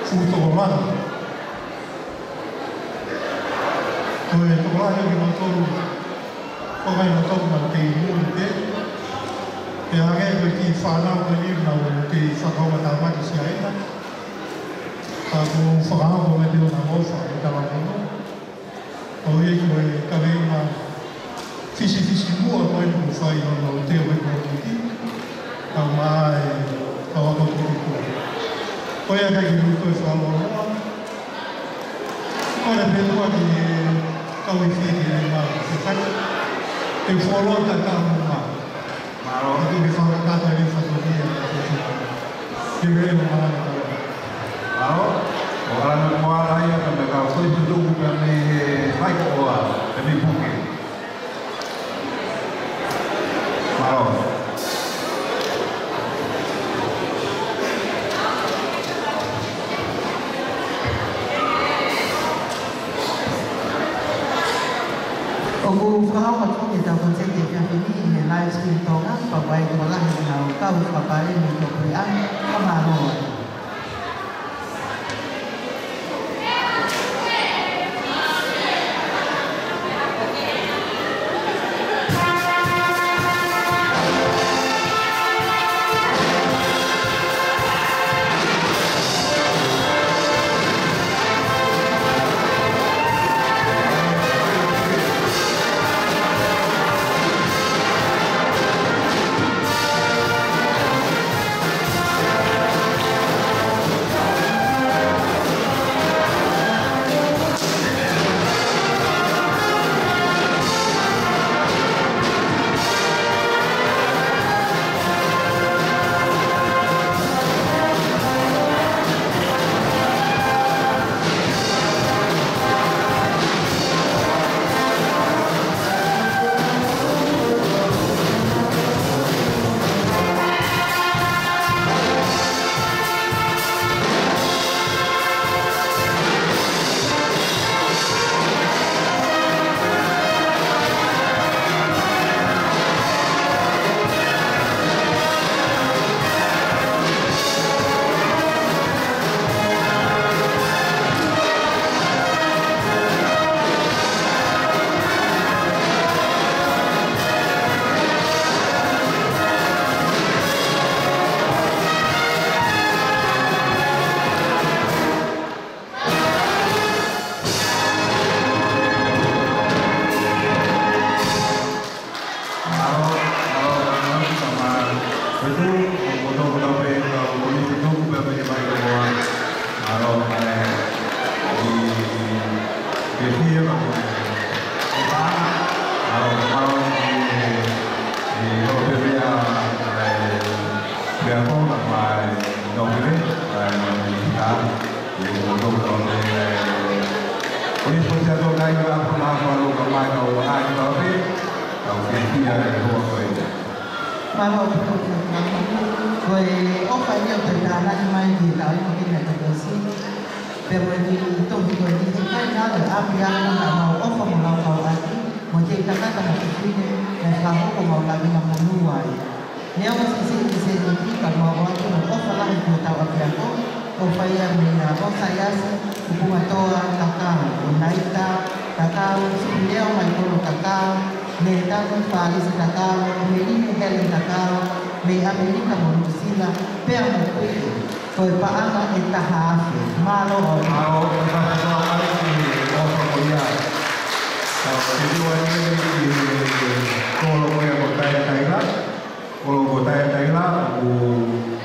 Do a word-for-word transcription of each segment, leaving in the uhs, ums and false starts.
ʻOku tokolahi. Ko e tokolahi ʻo kinautolu, ko e kinautolu naʻa nau kei muli pē. Pea hangē ko e kiʻi fānau ko eni naʻa nau kei fakaongo tāmaki Siaina. Ka ʻoku ou fakaongo ko e meʻa te nau ʻofa ʻi he talamonū. ʻOku ʻi ai ko e kaveinga fisifisimuʻa ko eni ʻoku fai ʻi hono teu ʻo e kōmiti, kae ʻumaʻā e kau ako tutuku. Ko ia ʻoku ʻikai ke u toe fakalōloa. Kole pē muʻa ki he kau ifi ki he ma, ke fai. Ke fuoloa tatau muʻa. Mālō. Atu ke fakakata e fatongia. Ke veo mālō. Mālō. ʻO ala na koala ia ka me ka fai tutuku pea mei he faikoʻoa, pea mei puke. Mālō. ʻOku fakaongo atu ʻetau konsēti ʻi he efiafi ni ʻi he live stream Tonga, pea ʻoku ʻi ai e tokolahi ʻo e kau fakapalani ʻi Tokolahi, ka mālō atu. Mālō ʻaupito. Ko e ʻofa ia ʻoku tānaki mai ki he taʻu ni ki he taʻu. Pea mo e kiʻi tohi ko eni, he ʻikai ngalo e ʻapiako naʻa mau ʻofa mo laukau ʻaki, mo e kiʻi tangata mo e fefine, naʻe fakahoko mau lavingamonū ai. Neongo siʻisiʻi e sēniti, ka mau ʻoatu mo e ʻofa lahi ki hotau ʻapiako, ʻofa ia meia Rosaiasi Kupungatoa Kakau, ʻo Naita Kakau, Supileo Maikolo Kakau, Nētani Fālisi Kakau, Meline Helen Kakau, mei ʻAmelika mo Nuʻusila, pea mo Kuki. Ko e paʻanga ʻe taha afe. Mālō ʻaupito. Mālō, ʻofa atu ai ki he ʻofa ko ia. Ka te ua ni ki he kolo ko ia ko Taia Taila. Kolo ko Taia Taila, ʻoku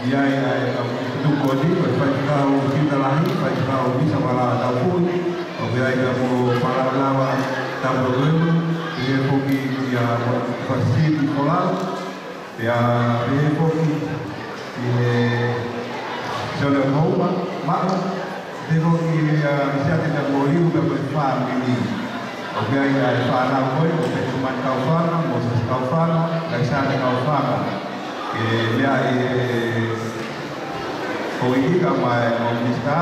ʻi ai ʻa e kau tutuku ni, ko e faifekau Sita Lahi, faifekau Misa Wala Taupui, ʻoku ʻi ai pea mo Palaulava Tapueluelu, ʻi he foki ia mo Fasiti Folau. Pea pehē foki ki he Sione Moua, Maʻu, pehē foki ki he, ʻa, Siate Kapuoliu pea mo e fāmili. ʻOku ʻi ai ʻa e fānau ko ē, ko Petumani Kaufanga, Mosese Kaufanga, Laisane Kaufanga. ʻE meʻa ʻi he ko Ika mai mo Mista,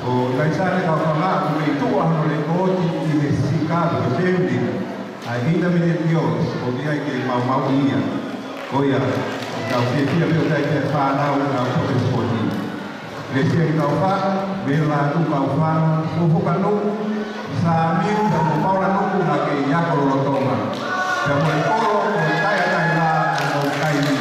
ko Laisane Kaufanga, ʻoku mei tuʻu hono lekooti ʻi he sika, ko e pending. ʻA e intermediate girls, ʻoku ʻi ai ke maumauʻi ia. Ko ia, ʻoku tau fiefia pē ʻoku ʻi ai e fānau ʻi he kau pote sipoti. Lesi e kau fā, Vela Tuʻu Kaufana, Fuofua Nuku, Samiu, pea mo Paula Nuku, naʻa ke ʻi ako lolotonga. Pea mo e kolo ko Taitaila, ʻo Kaimi.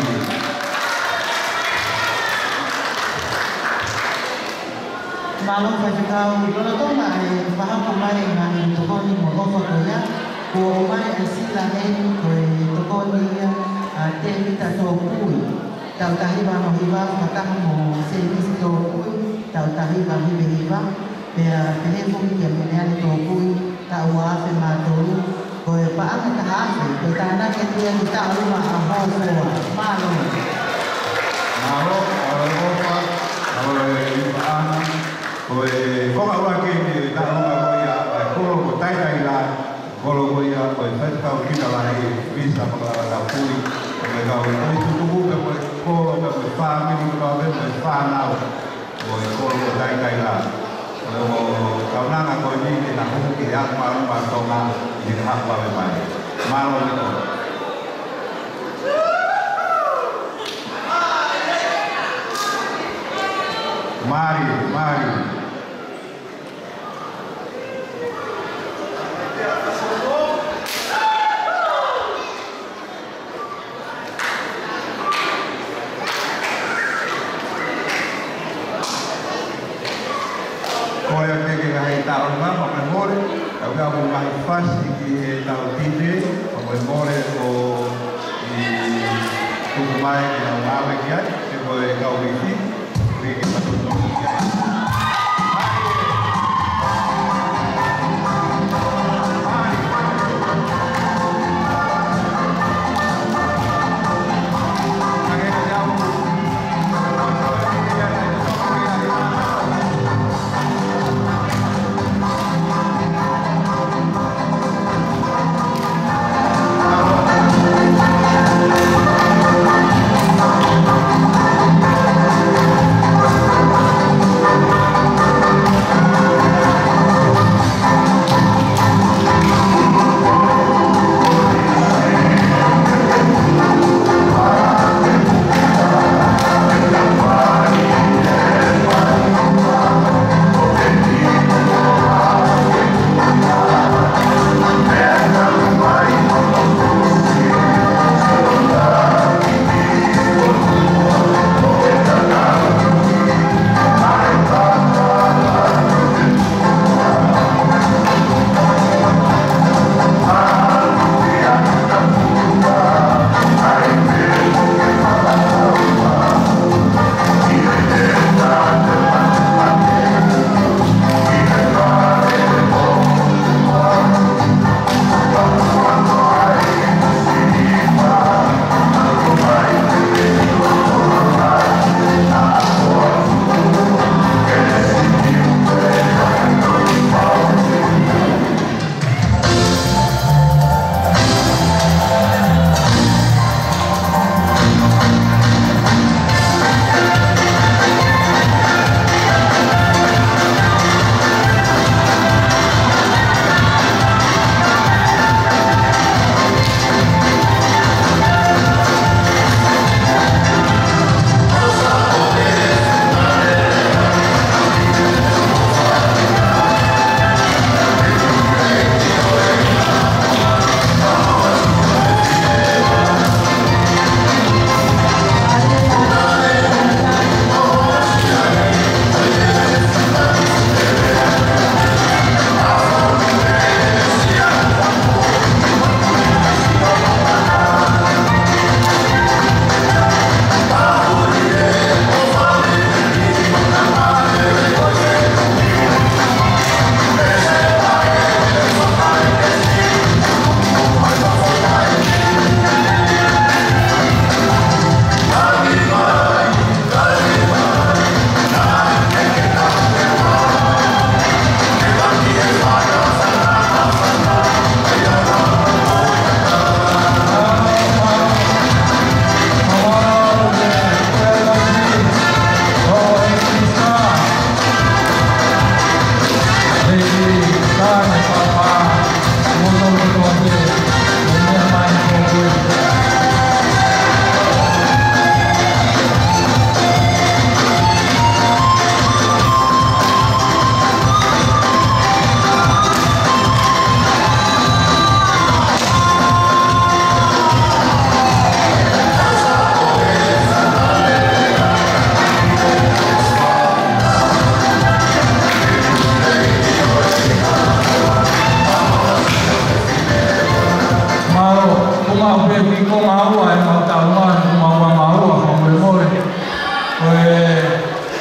Mālō Faifekau, lolotonga e fakahoko mai e ngaahi tokoni mo e ʻofa ko ia, kuo ʻomai ʻe Sila Heni ko e tokoni ia ʻa Tēvita Tōpui, taʻu taha hiva ono hiva, fakataha mo Sēmisi Tōpui, taʻu taha hiva hiva hiva, pea pehē foki kia Meleane Tōpui, taʻu ua afe mā tolu, ko e paʻanga ʻe taha afe, ko e tānaki atu ia ki Taʻaluma ʻa Hōfoa. Mālō. Mālō, mālō e ʻofa, mālō e paʻanga. Ko e konga ua ke ne Taʻaluma ko ia, ʻa e kolo ko Taitaila, kolo ko ia, ko e Faifekau Kita Lahi, Visa Makalala Kapui, ko e kau, ko e tutuku, ko e kolo, ko e fāmili, ko e fānau. Ko e kolo ko Taitaila. Ko e kaunanga ko eni ke na hū ki he ako māʻolunga ʻa Tonga ʻi he kahaʻu ʻe ua mai. Mālō ʻaupito. Mālie, mālie. Ko ia ke ke ngaahi tau ngā mo e mole, tau ngā mo ngaahi fasi ki he tau tite, mo e mole ko i tuku mai ke nau ngāue ki ai, ke ko e kau wifi, ke ke matuto.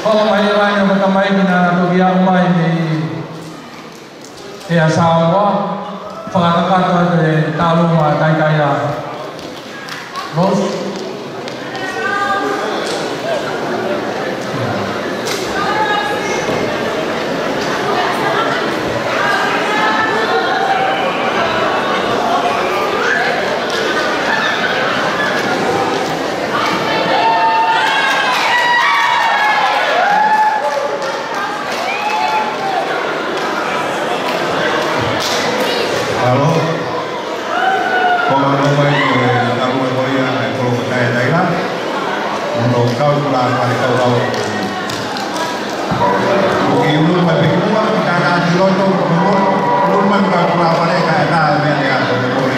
Hoko mai e laine ʻo e tamaiki naʻa na toki aʻu mai mei ʻEa Samoa, fakakakato atu e tālunga taitai a Rose. Mālō. Ko mālō mai e kau e ko ia e kolo ko Taia Taila. Mo hono kau kula pale kau au. Ko ki ulu mai pē ki muʻa, ki tāna ʻi loto, ko ulu mai kau kula pale ka e tā e meʻa lea ko e kole.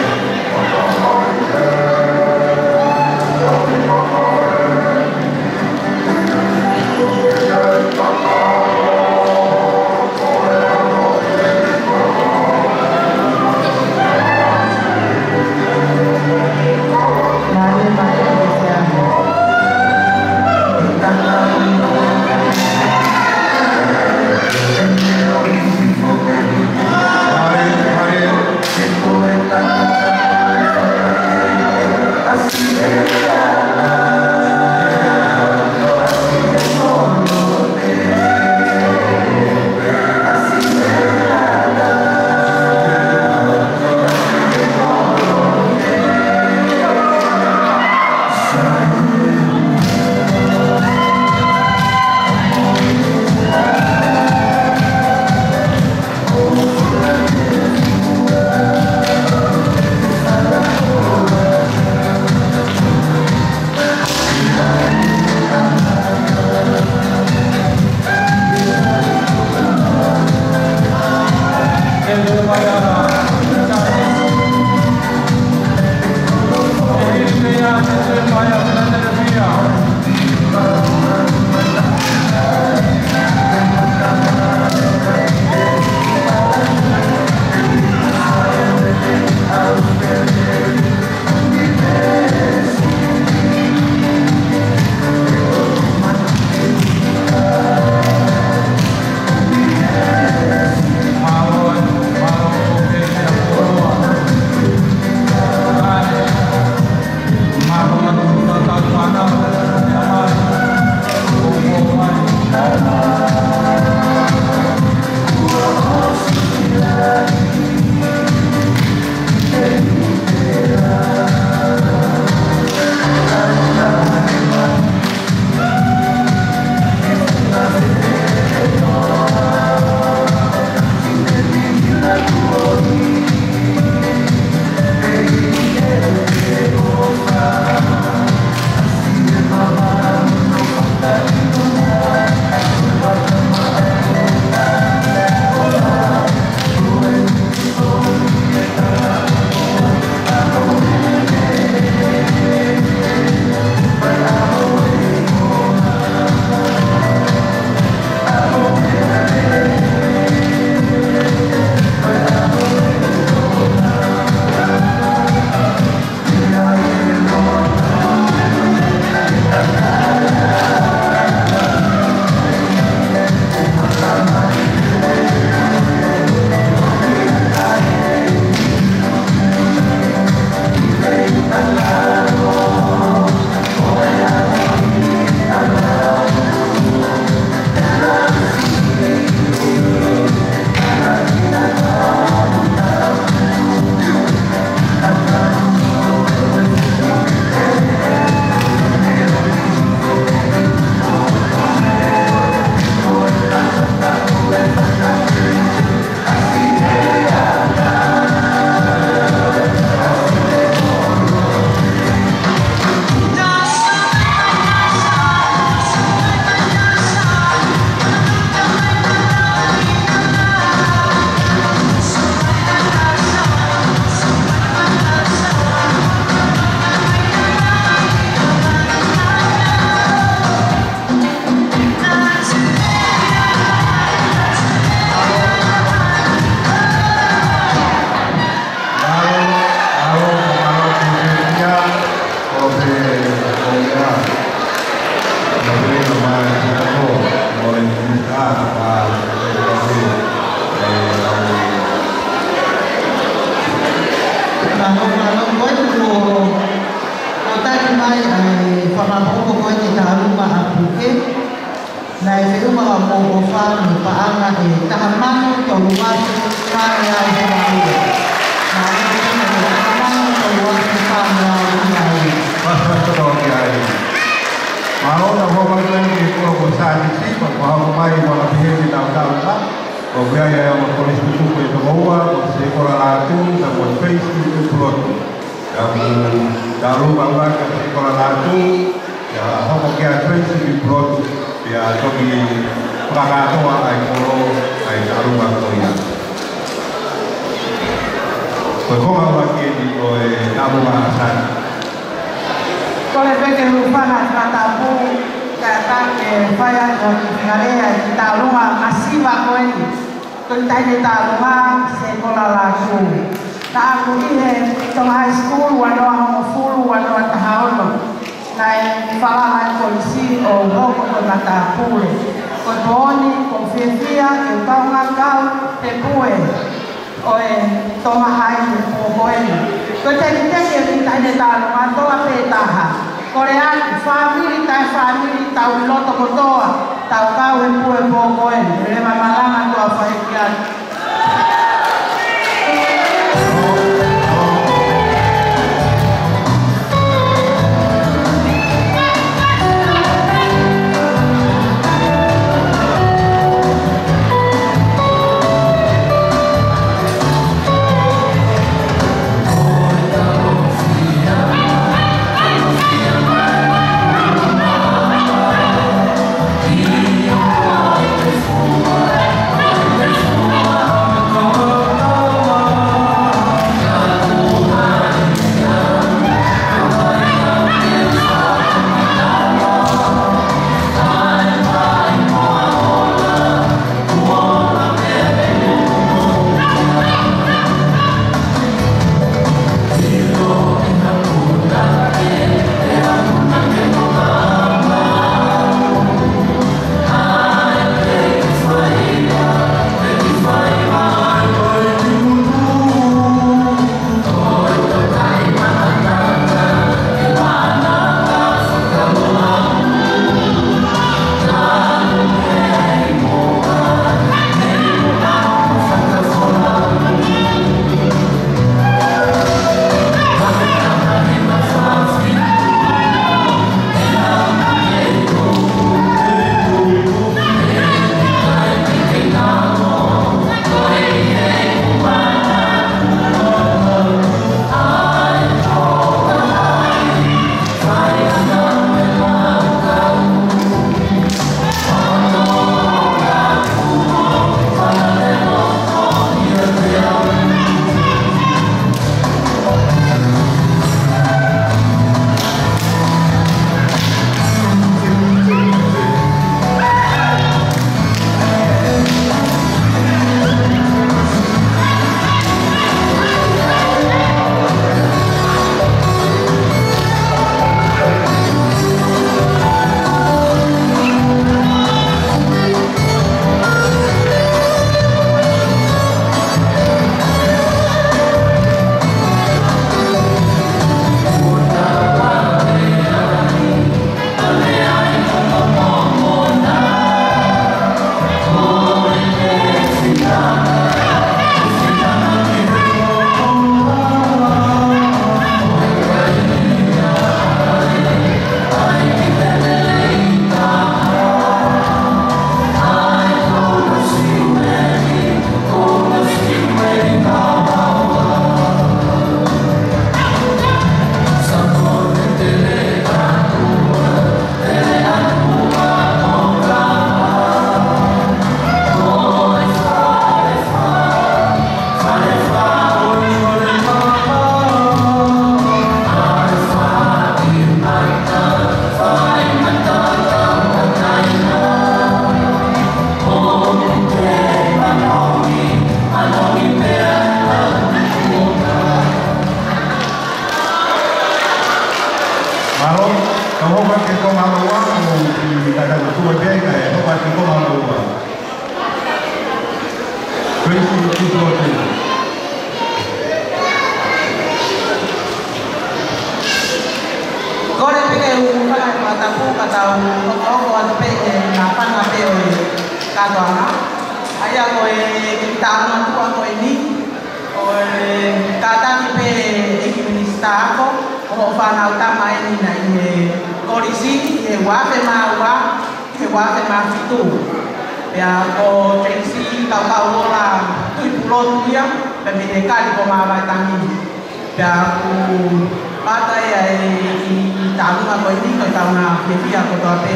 Naʻe feʻunga ʻa Mokofa mo e paʻanga ʻe taha mano tolu afe fāngeau hiva ua. Naʻe feʻunga ʻe taha mano tolu afe fāngeau hiva ua. Mālō. Mālō, tau hoko atu ki he kula ko Sānisi, pea kuo hoko mai ʻo fakapehē ki he tautau ka. ʻOku ʻi ai ʻa e ongo kolisi tutuku ʻe toko ua, ko Sekolah Latu, pea mo Tracy Tupulotu. Pea ʻoku tau lava ʻo ʻai ʻa Sekolah Latu, pea hoko kia Tracy Tupulotu, pea toki fakakātoa ʻa e kolo, ʻa e taʻu ko ia. Ko e konga ʻuluaki eni ʻo e taʻu ʻa Sani. Kole pē ke u hūfanga he fakatapu, kae ʻatā ke fai atu ha kiʻi fakalea ʻi he taʻu masiva ko eni. Ko e taʻahine taʻu Sekolah Latu. Naʻá ku ʻi he Tonga High School, ua noa hongofulu, ua noa taha ono. Naʻe falala e kolisi ʻo hoko ko e matāpule. Ko e pooni, ʻoku ou fiefia ke u kaungā kau he pue ʻo e Tonga High he pō ko eni. Ko e tekiteki ʻo e kiʻi taʻahine taʻu masiva pē taha. Kole atu, fāmili taʻe fāmili, tau ʻi loto kotoa, tau kau he pue pō ko eni, leva malanga, tuʻa faʻahinga. Mālō, tau hoko atu ki he konga hono ua, ʻoku ʻi ai e kātaki ʻe tolu pē, kae hoko atu ki he konga hono ua. Tracy, Tracy Tupulotu. Kole pē ke u hūfanga he fakatapu ka tau hokohoko atu pē he nāpana pē Atoa, ʻa ia ko e kiʻi talanoa tuʻa ko eni, ko e kātaki pē ʻEiki Minisitā Ako, ko hoʻo fānau tama eni naʻe ʻi he kolisi, ʻi he uaafe mā ua, ʻi he uaafe mā fitu. Pea ko Tracy Kaukauola Tuʻipulotu ia, pea mei he Kalipo Mavaetangi. Pea ʻoku ʻata ia ʻi he talanoa ko eni, ko e talanoa fiefia kotoa pē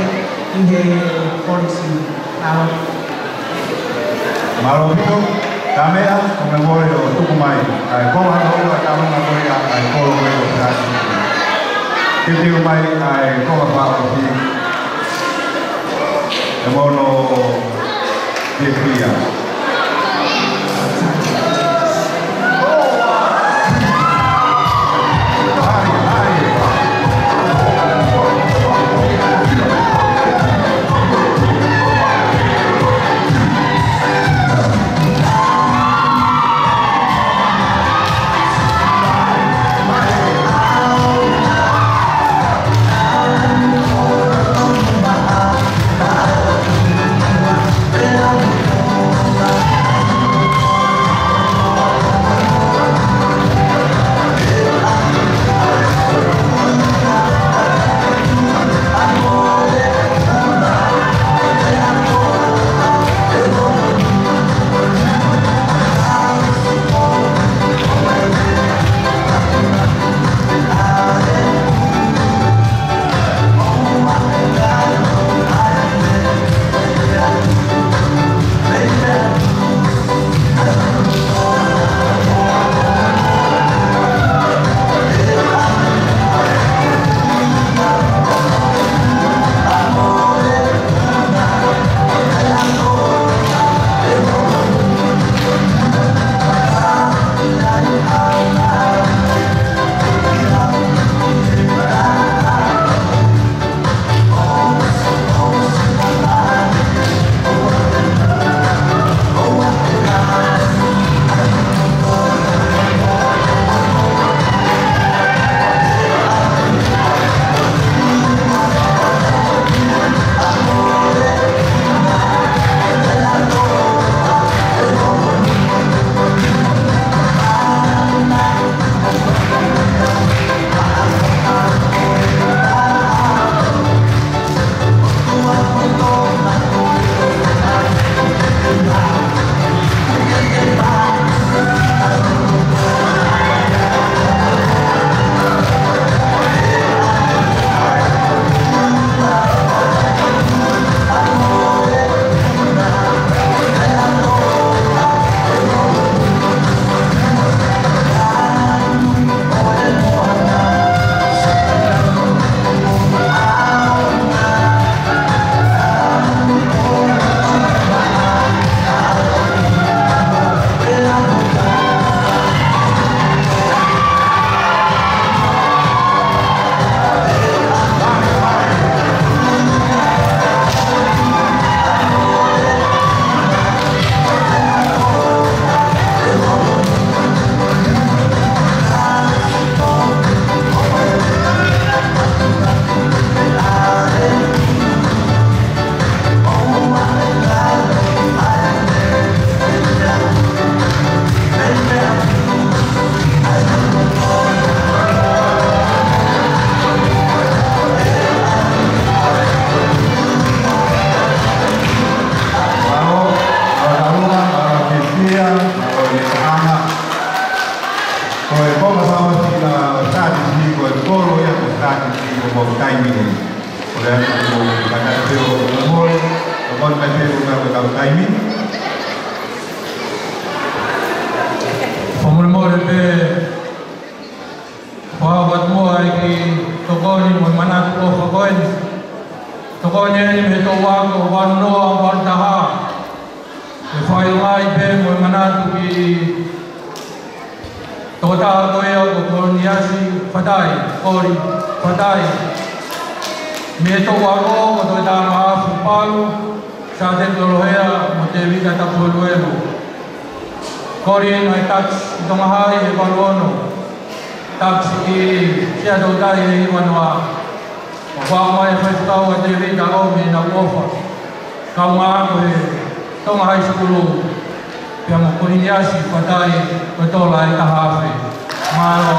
ʻi he kolisi. Mālō. Mālō ʻaupito, ka meʻa, ko e meʻa mole ʻo tuku mai ʻa e konga hono ua ʻo e talanoa ko ia ʻa e kolo ko ia ʻo Siaʻatoukai. Ke teu mai ʻa e konga fakaʻosi, ʻe mono fiefia. Mālō, mālō taulunga, mālō fiefia, mālō e tokanga. Ko e konga fakaʻosi ʻa e Siaʻatoukai, ko e kolo ia ko Siaʻatoukai, ko hoʻo taimi ni. Ko e ʻai ko e kātaki pē ʻo mole, ʻo mole mai pē ʻo ka ko e taimi. Fakamolemole pē, ʻoatu muʻa e kiʻi tokoni mo e manatu ʻofa ko eni. Tokoni eni mei he toʻu ako valu noa valu taha. ʻE fai mai pē mo e manatu ki he tokotaha ko ia ko Koloniasi Fatai, Koli Fatai. Mei he toʻu ako ko Toketā Maʻafu Palu, Sāteki Tolohea mo Tēvita Tapueluelu. Koli naʻe tax ʻi Tonga Hai he valu ono, tax ʻi Siaʻatoukai he hiva noa. ʻO fai mai e faifekau ʻa Tēvita ʻo mei na ʻofa. Kaungā ako he Tonga High School, pea mo Koliniasi Fatai, ko e tola ʻe taha afe. Mālō.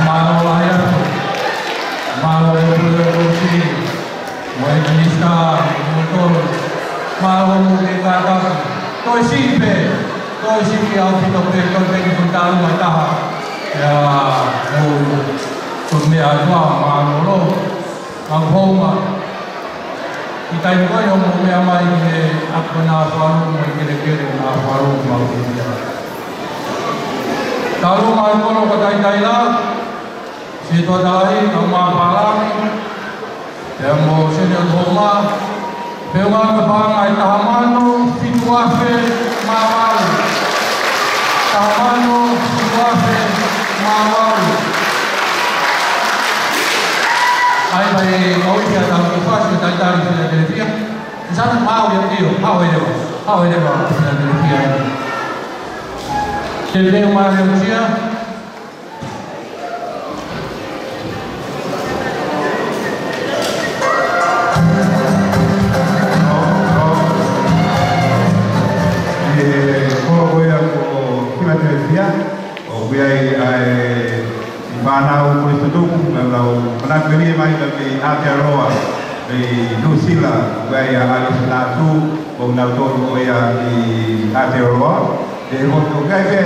Mālō lahi atu. Mālō e pule o si. Mo e minisitā, mo tolu. Mālō mo e kātaki. Toe siʻi pē. Toe siʻi ʻaupito pē, toe pē ki he fuʻu taʻu mai taha. ʻIa, mo, ko e meʻa ʻa e ʻOtua, mālō. Mau hounga. ʻI he taimi ko ē ʻoku mou meʻa mai ki he ako naʻa falu, mo e kelekele naʻa falu, mau ki he. Talu mai kono ka taitai la. Siʻi tuʻa talahi, kau mapalami, pea mo Senior Toma, pea mo e paʻanga ʻe taha mano fitu afe mā valu. Taha mano fitu afe mā valu. ʻAi mai, ʻoku ʻi ai ha tau ki fasi, talitali Filadelfia. Sana mau ia tio, hau e lewa, hau e lewa Filadelfia. Te leo mai e tia. ʻI he kolo ko ia ko Filadelfia, ʻoku ʻi ai ʻa e fānau ko e tutuku, naʻa nau manako eni mai mei Aotearoa, mei Nuʻusila, ʻoku ʻi ai ʻa Alice Natu, ʻoku nau tonu ko ia ʻi Aotearoa. He ʻoku ʻikai ke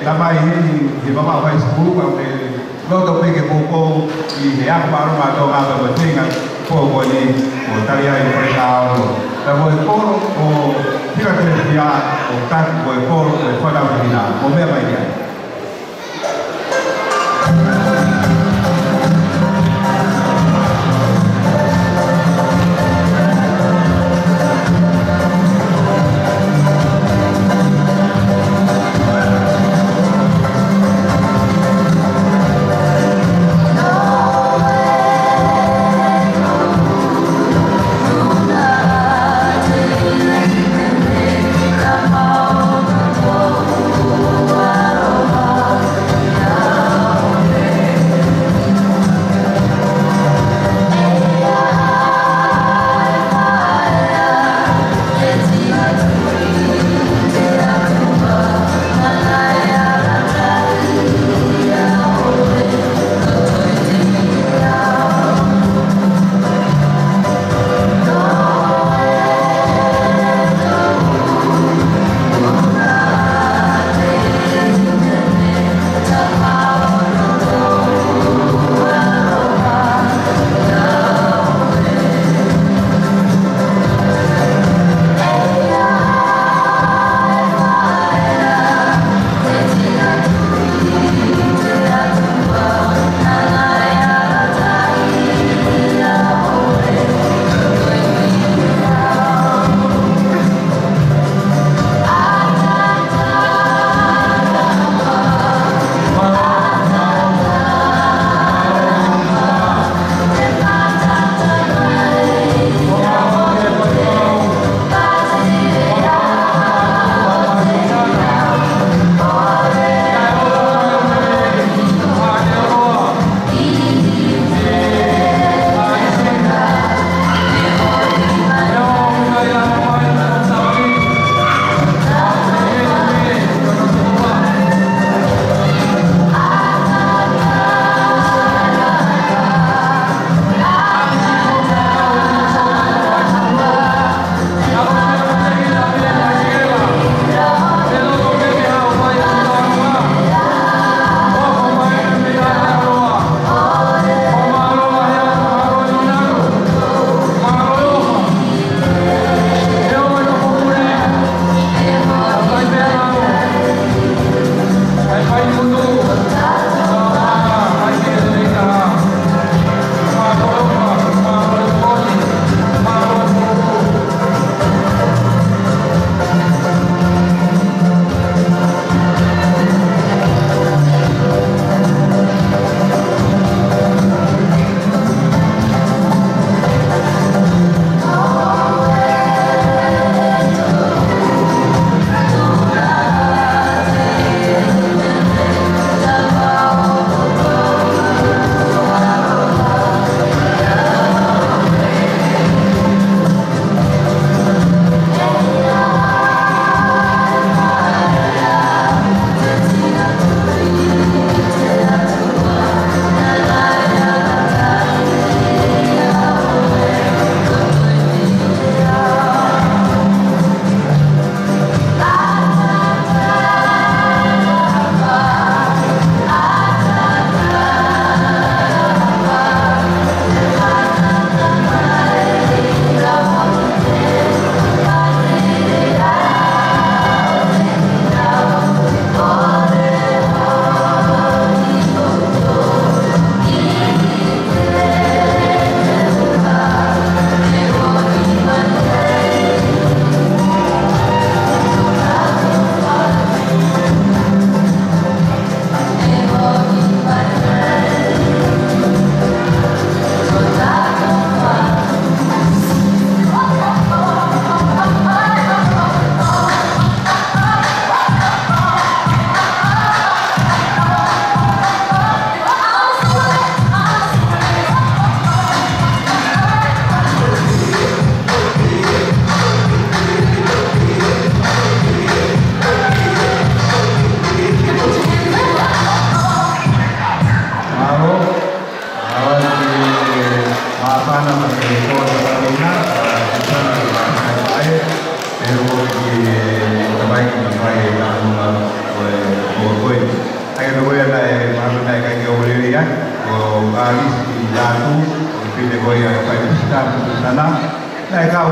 tamai heni he mamaʻo high school, ka ʻoku loto pē ke poupou ʻi he ako māʻolunga ʻa Tonga pea mo e feinga ko eni ʻo tali ai ʻa e kole ka ono. Ka ko e kolo ʻo Filadelfia ʻoku taki ko e kolo ʻo e fānau hina. Mou meʻa mai ki ai.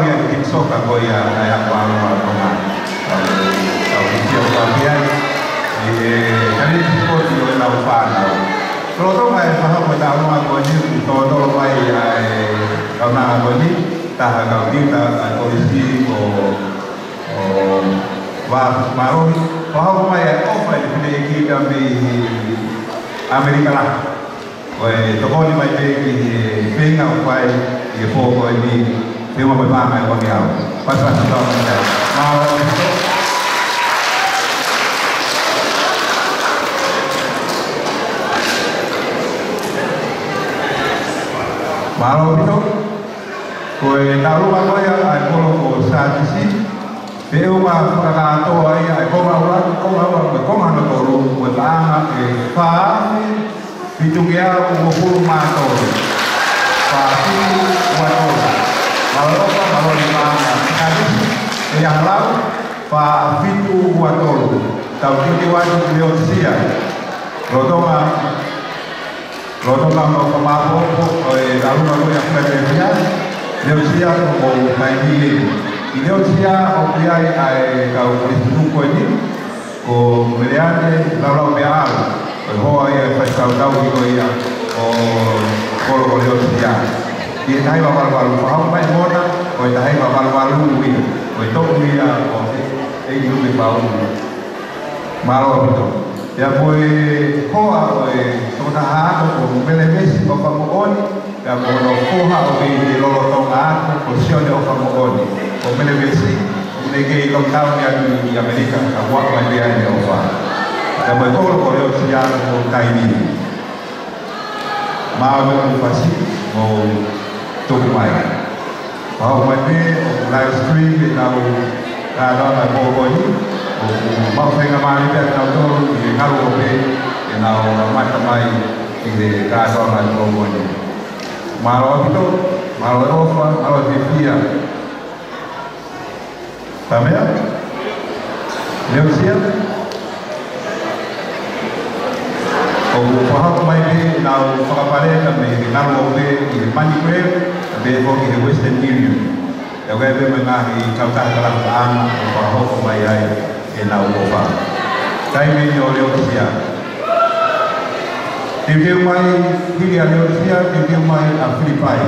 Ia ki soka ko ia ʻa e ako ʻa Tonga. Kau ki sia o kau ki ai. ʻI he talenti sipoti ʻo ʻenau fānau. Lolotonga e fakahoko e taulanga ko eni, ʻoku tōtō mai ʻa e kaunanga ko eni, taha kau kita ʻa e kolisi ko ʻo Vā Mālohi. Fakahoko mai ʻa e ʻofa ʻi he fineʻeiki mei ʻAmelika lahi. Ko e tokoni mai pē ki he feinga ʻoku fai ʻi he pō ko eni, feʻunga mo e paʻanga ʻe ua ngeau. Pasipasi tau mai ai. Mālō ʻaupito. Mālō ʻaupito. Ko e taulanga ko ia ʻa e kolo ko Sātisi. Feʻunga fakakātoa ia ʻa e konga ua, konga ua, mo e konga hono tolu, mo e paʻanga ʻe fā afe fitu ngeau uofulu mā tolu. Fā fitu ua tolu. Mālō ʻaupito, mālō e paʻanga. Kātisi, ʻe ia lau, fā fitu ua tolu. Tau kiki watu ki Leotisia. Lolotonga Lolotonga ʻo e fakamaʻopoʻopo ʻo e taulanga ko ia ʻa Filadelfia, Leotisia ʻoku mou taimi eni. ʻI Leotisia ʻoku ʻi ai ʻa e kau kolisi tutuku ko eni, ko Meleane Laulaupeaʻau, ko e hoa ia ʻo e faifekau tauhi ko ia ʻo e kolo ko Leotisia. ʻI he taha hiva valu valu, fakahoko mai ʻe Mona, ko e taha hiva valu valu ia, ko e toʻu ia ʻo e, ʻEiki Luke Paulu. Mālō ʻaupito. Pea ko e hoa ʻo e tokotaha ako ko Melevesi ʻOfamoʻoni, pea ko hono foha ʻoku kei lolotonga ako ko Sione ʻOfamoʻoni. Ko Melevesi, ʻoku ne kei lockdown atu ʻi ʻAmelika, ka ʻoku ʻi ai pē ʻene ʻofa. Pea mo e kolo ko Leotisia ʻoku taimi. Mālō e ʻū fasi, mou tuku mai. Pau mai pē, ʻoku live stream ʻenau kātoanga e pō ko eni, ʻoku mau faingamālie pē ʻa kinautolu ʻi he ngaluope ʻenau mamata mai ʻi he kātoanga e pō ko eni. Mālō ʻaupito, mālō e ʻofa, mālō e fiefia. Ka meʻa? Leotisia? ʻOku fakahoko mai pē ʻenau fakapaleka mei he ngaluope ʻi he MoneyGram, pea pehē foki ki he Western Union. ʻOku ʻi ai pē mo e ngaahi kautaha talapuʻanga ʻoku fakahoko mai ai ʻenau ʻofa. Taimi ʻeni ʻo Leotisia. Teuteu mai, hili ʻa Leotisia, teuteu mai ʻa Filipai.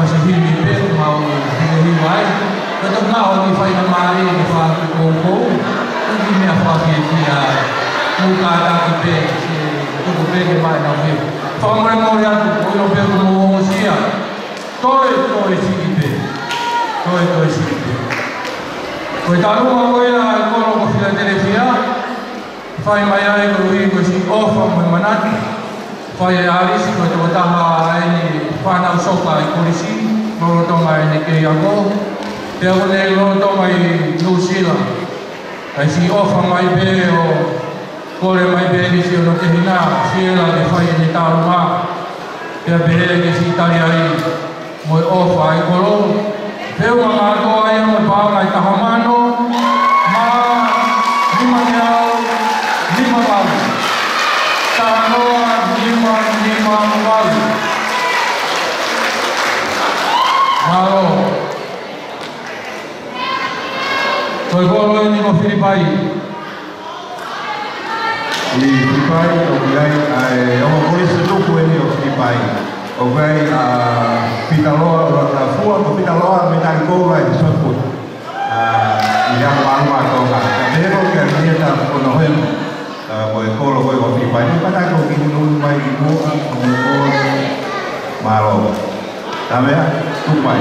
Sa himi pē, mau himi himi ai. Ka toki maʻu ha kiʻi faingamālie ke fai ha kiʻi poupou. Ko e kiʻi meʻa fakafiefia, mou kātaki pē, se tuku pē ke maʻu ʻenau fiefia. Fakamolemole atu, ʻoku ʻilo pē ʻoku mou ongosia. Toe, toe siʻi pē. Toe, toe siʻi pē. Ko e taʻu ua ko ia ʻa e kolo ko Filatelefia. Fai mai ai koeʻuhi ko e siʻi ʻofa mo e manatu. Fai ʻe ʻAlisi, ko e tokotaha ʻeni fānau soka ʻi Kolisi, lolotonga ʻene kei ako. Pea ʻoku ne lolotonga ʻi Nuʻusila. Kae siʻi ʻofa mai pē ʻo kole mai pē ʻe he siʻi hono tehina, Siela, ke fai ʻene tālunga. Pea pehē ke siʻi tali ai mo e ʻofa ʻa e kolo. Feʻunga kātoa ia mo e paʻanga ʻe taha mano mā nima teau nima valu. Taha noa nima nima valu. Mālō. Ko e kolo ʻeni ko Filipai. ʻI Filipai, ʻoku ʻi ai ʻa e ongo kolisi tutuku ʻeni ʻo Filipai. ʻOku ʻi ai ʻa Pita Loa, ʻUluaki Tafua, ko Pita Loa, mētali koula ʻi he shot put. ʻA, ʻi he ako māʻolunga ʻa Tonga. Ka pehē ko ē kia Henrietta Konohemo, ʻa, ko e kolo ko ē ʻo Filipai. Ni pata ko ki nunu mai ki mua, ko e kolo. Mālō. Tamea, tuku mai.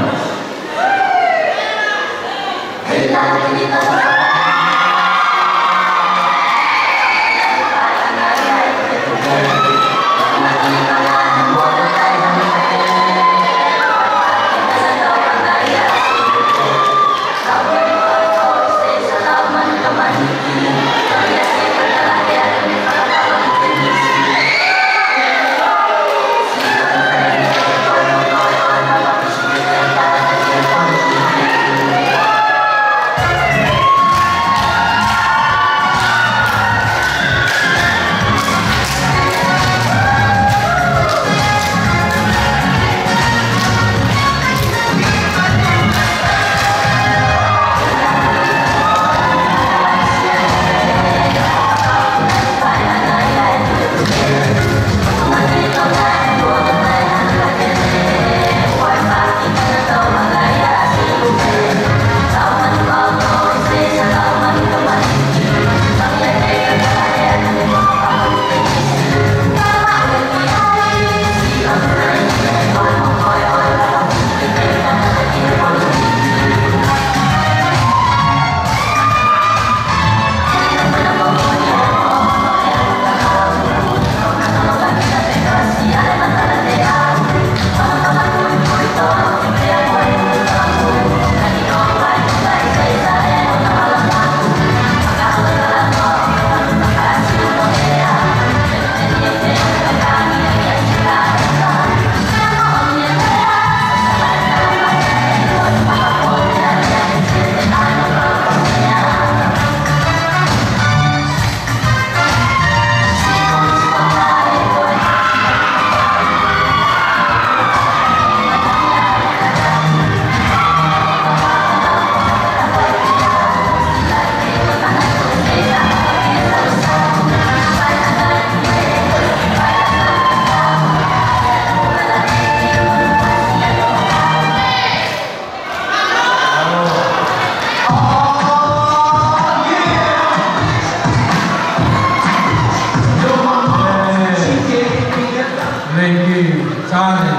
Thank you, Sane.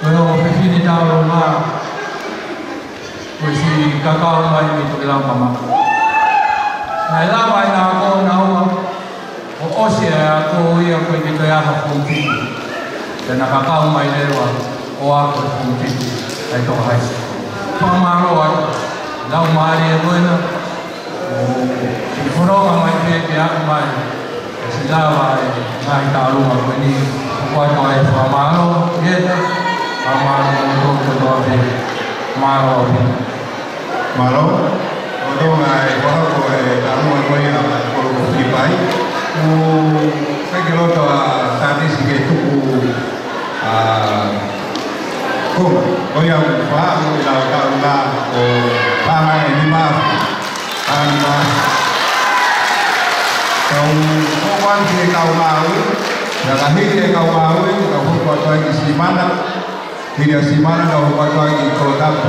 Ko e ongo fefine tālunga, ko e siʻi kakau mai mei Tokelau Mamaʻo. Naʻe lava ʻena ako ʻo na ua, ʻo ʻosi ʻa e ako ia ko e ke toe ʻaho form fitu. Pea na kakau mai leva ʻo ako form fitu ʻa e Tonga High School. Fakamālō atu, laumālie ko ena, ʻo siʻi fononga mai pē ke aʻu mai, ʻo siʻi lava e ngaahi tālunga ko eni, ʻoku ʻoatu ai e fakamālō, ʻieta, fakamālō ʻoku tō kotoa pē, mālō ʻaupito. Mālō, ʻo tō ngaahi fakahoko e tālunga ko ia ʻa e kolo ko Filipai, ʻoku ʻikai ke loto ʻa Tanisi ke tuku ʻa, ko, ko ia ʻoku faʻa ʻi he lau tālunga ʻo paʻanga ʻe nima afe. Paʻanga nima afe. Kau ʻoatu ki he kau Maui, ʻa e lahi e kau Maui, kau hoko atu ai ki Silimana. Hili ʻa Simana, kau hoko atu ai ki Kolotapu.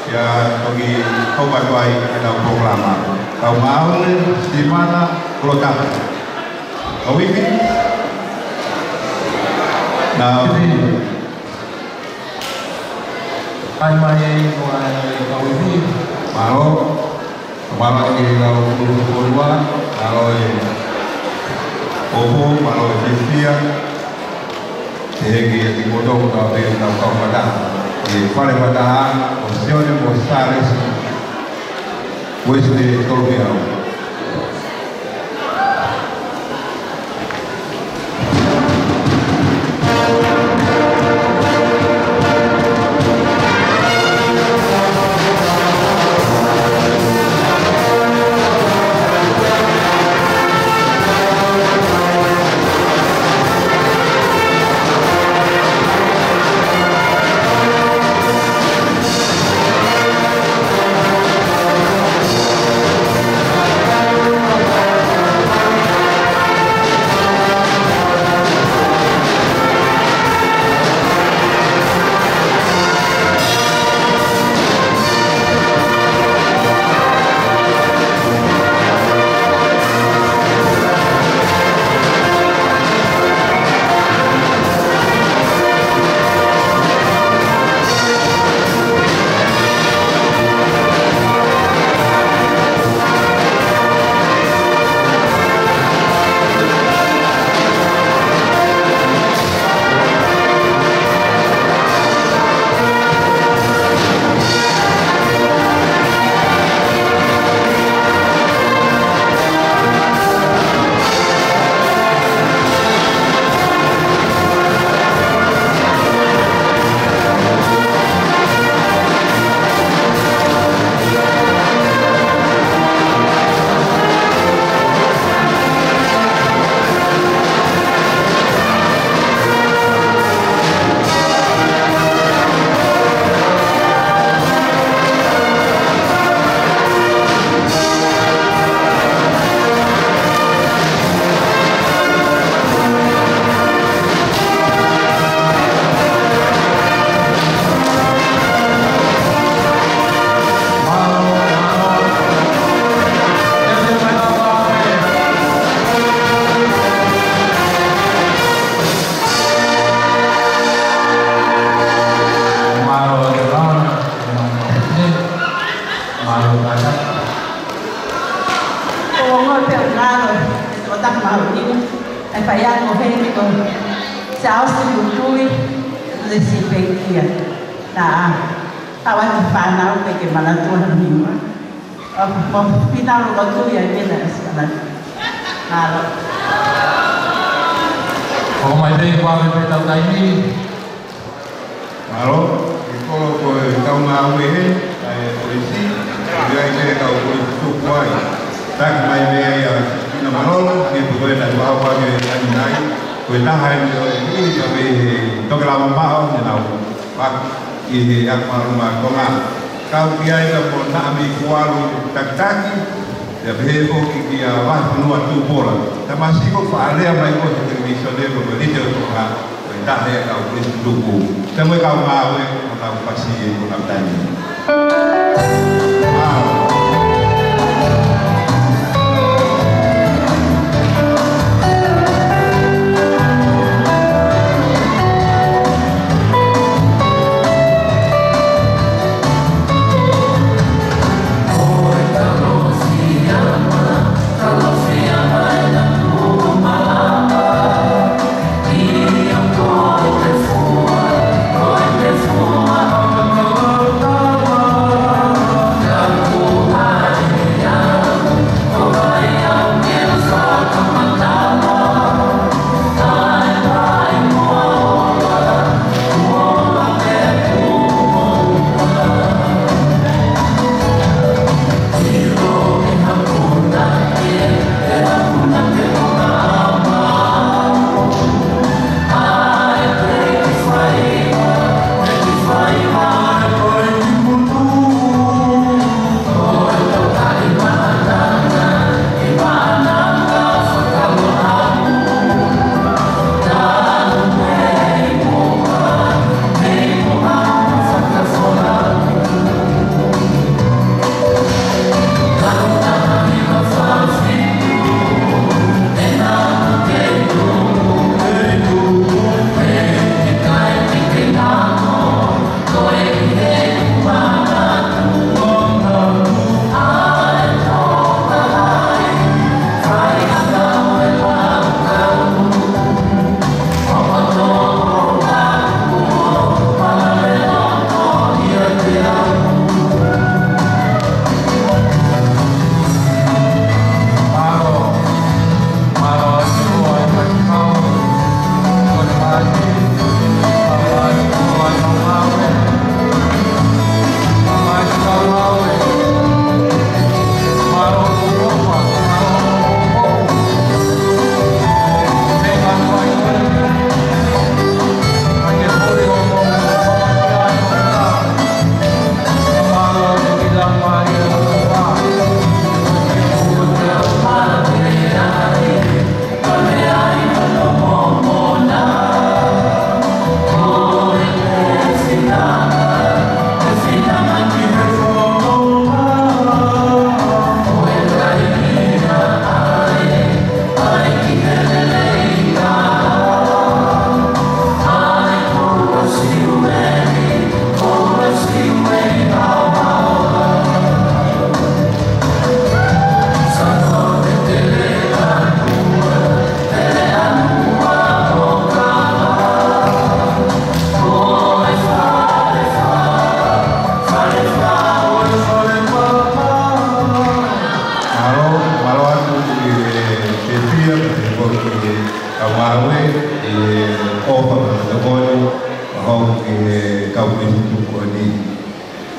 Pea toki hoko atu ai ʻetau polokalama. Kau ngāue, Simana, Kolotapu. Kau ifi? Nau ifi. Ai mai e ingoa e kau ifi. Mālō. Mālō ki he kau kulupu koloa, mālō e popo, mālō e fiefia. Teʻeki ai ke u toki tau pē tau kau fakataha. ʻI he fale fakataha ʻo Sione mo Sālesi Uesile Tolumeau. Ko e ongo pē ʻo e ngalo, ʻo e taha mahuʻinga, ʻa e faiako heni ko Siaosi Lutui, le sipekia. Nā, ʻa, ʻa wati fānau ke ke manatua na niwa. ʻA, mo pina lo ko tui ai mena ʻa Siaosi. Mālō. ʻOmai pē kuo ʻave pē tau taimi. Mālō, ʻi he kolo ko e kau ngāue he, ʻa e polisi, ʻi ai pē kau polisi tuku ai. Taki mai mei ai ʻa Sipina Malolo, ke pukue na tua hau ake ani nai, ko e taha eni ʻo e iwi, ka pē he toke lava maʻo, ne nau ʻaki ʻi he ako māʻolunga Tonga. Kau ki ai ka ko Naʻa mi kualu takitaki, ia pehē foki kia Vahefonua Tupola. Tamasiʻi ko faʻa lea mai ko he televīsone ko e Lite ʻo Tonga, ko e taha ia kau polisi tuku. Te mo e kau ngāue, ko nau pasi e ko nau taimi.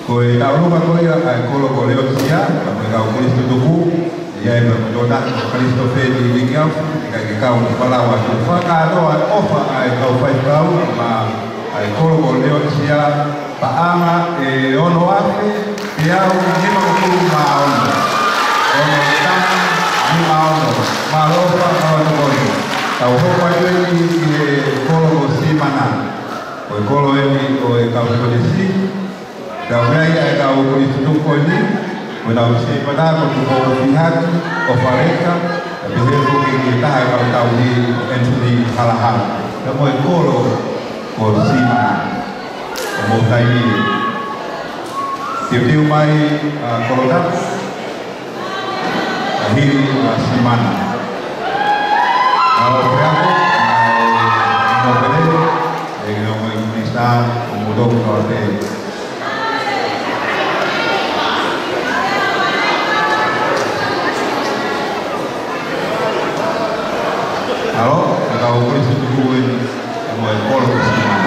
Ko e taʻu ʻuluaki ko ia ʻa e kolo ko Leosia, pea mo e kau kolisi tutuku, ʻa ia ʻe pea mo Jona, Kalisitofeli Likiafu, ʻikai ke kau mo Falaua Tufa, kātoa ʻa e ʻofa ʻa e kau faifekau, maʻa e kolo ko Leosia, paʻanga ʻe ono afe, teau nimangofulu mā ono. Ono taha nima ono, mālō ʻofa, mālō tokoni. Tau hoko atu eni ki he kolo ko Simana. Ko e kolo eni ʻo e kau kolisi, tau meʻa ia e kau kolisi tutuku eni, ko ʻenau sēpata ko Tuko Fihaki, ʻo Faleka, ʻa pehē foki ki he taha e kau tauhi Anthony Halahala. Pea mo e kolo ko Simana. ʻO mou taimi. Teuteu mai, ʻa, kolo tapu. ʻA hili, ʻa, Simana. ʻA, ʻo pea ko, ʻa, ʻo pele, ʻe, ʻo mai Minisitā, ʻo mou tau kau te. ʻAlo, ʻe kau kolisi tutuku eni. Mo e kolo ko Simana.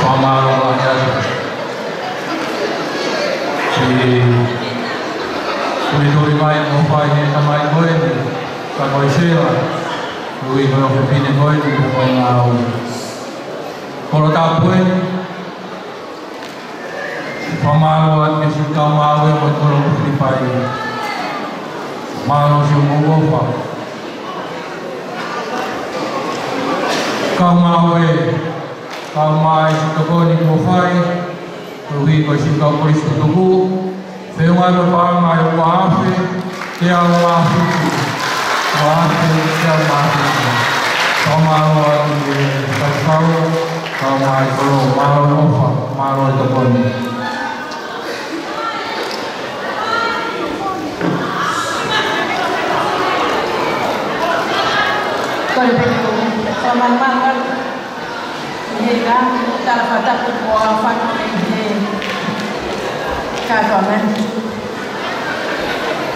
Fakamālō lahi atu. Siʻi tuli mai mo fai he tamai ko eni, ka ko e sela, ui ko e fefine ko eni, ko e ngāue. Kolo tapu eni, fakamālō atu ki he siʻi kau ngāue mo e kolo ko Filipai. Mālō siʻomou ʻofa. Kau ngāue, kau mai siʻi tokoni kuo fai, koeʻuhi ko e siʻi kau kolisi tutuku, feʻunga mo e paʻanga ʻe ua afe, teau mā fitu. Ua afe, teau mā fitu. Fakamālō atu ki he faifekau, kau mai kolo, mālō ʻofa, mālō e tokoni. Kole pē ke u fakamālō atu ʻi he ngaahi tala fakatapu kuo fai ʻe he kātoa mei.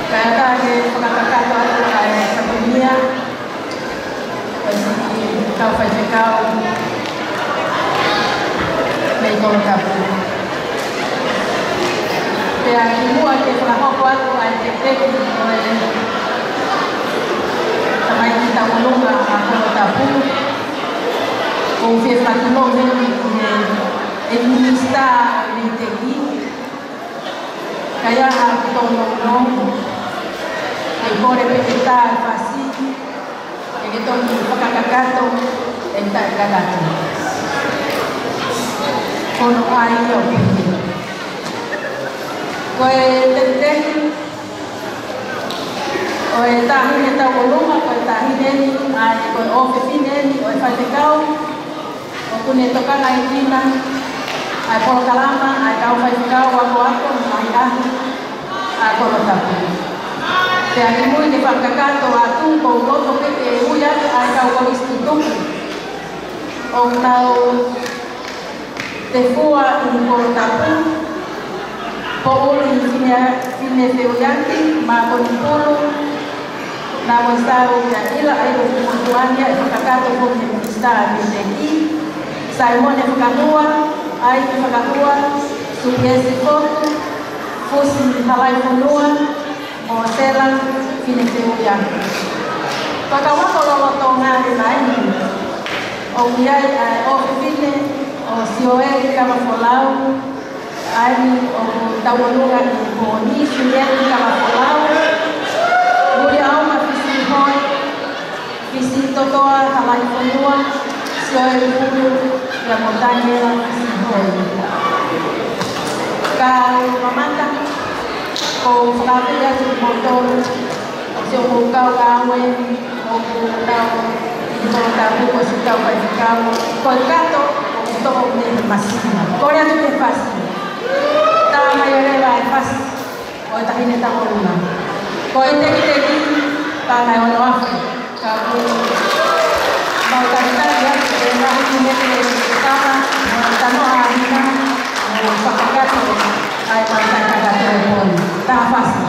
Kae ʻatā ke fakakakato atu ʻa e Sapenia, ʻa e siʻi kau faifekau mei Kolo Tapu. Ke fakahoko atu ʻa e tēpeki ʻo e tamaiki tauʻolunga ʻa Kolo Tapu. ʻOku ou fie fakatulou heni ki he ʻEiki Minisitā ʻo e Meiteki. Ka ʻi ai haʻaku tōnounou, ʻe kole pē ke tā e fasi, ʻe ke toki fakakakato e taʻekakato. Ko hono ʻai ʻo pehē. Ko e tēpeki ʻo e taʻahine tauʻolunga, ko e taʻahine eni, ʻa ia ko e ʻofefine eni ʻo e faifekau, ʻoku ne tokangaekina ʻa e polokalama ʻa e kau faifekau akoako mo e ʻahiʻahi ʻa Kolo Tapu. Pea ʻi mui ke fakakakato atu, ʻoku ou loto pē ke ui atu ʻa e kau kolisi tutuku ʻoku nau tefua ʻi Kolo Tapu, Poʻuli Fine, Fine Feoiaki, Mākoni Pulu, Namoisau Ia Ila, ʻa ia ʻoku motuʻa ʻi he fakakakato ko e Minisitā ʻa e Meiteki, Saimone Fakahua, ʻAiki Fakahua, Supiesi Fotu, Fusi Halaifonua, mo Sela Fine Feoiaki. Fakahoko lolotonga ʻi he laini, ʻoku ʻi ai ʻa e ʻofefine ʻo Sioeli Kamafolau, ʻa ia ʻoku tauʻolunga ʻi he pō ni, Sioeli Kamafolau, Muliʻauma Fisihoi, Fisi Totoa Halaifonua, Sioeli Pulu, ia mo Taniela Fisihoi. Ka u mamata, ʻoku ou fakaafeʻi atu kimoutolu, siʻoku kau ngāue, ʻoku nau ʻi Kolo Tapu ko siʻi kau faifekau, ko e kato ʻoku toʻo mei he masina. Kole atu ki he fasi. Tā mai ʻo leva e fasi ʻo e taʻahine tauʻolunga. Ko e tekiteki, paʻanga ʻe ono afe. Ka ʻoku mau talitali atu ke mahuʻinga ʻa e tama, mo e tanoa ʻa Hina, mo fakakakato ʻa e taʻekakato ʻo e pō ni. Taha fasi.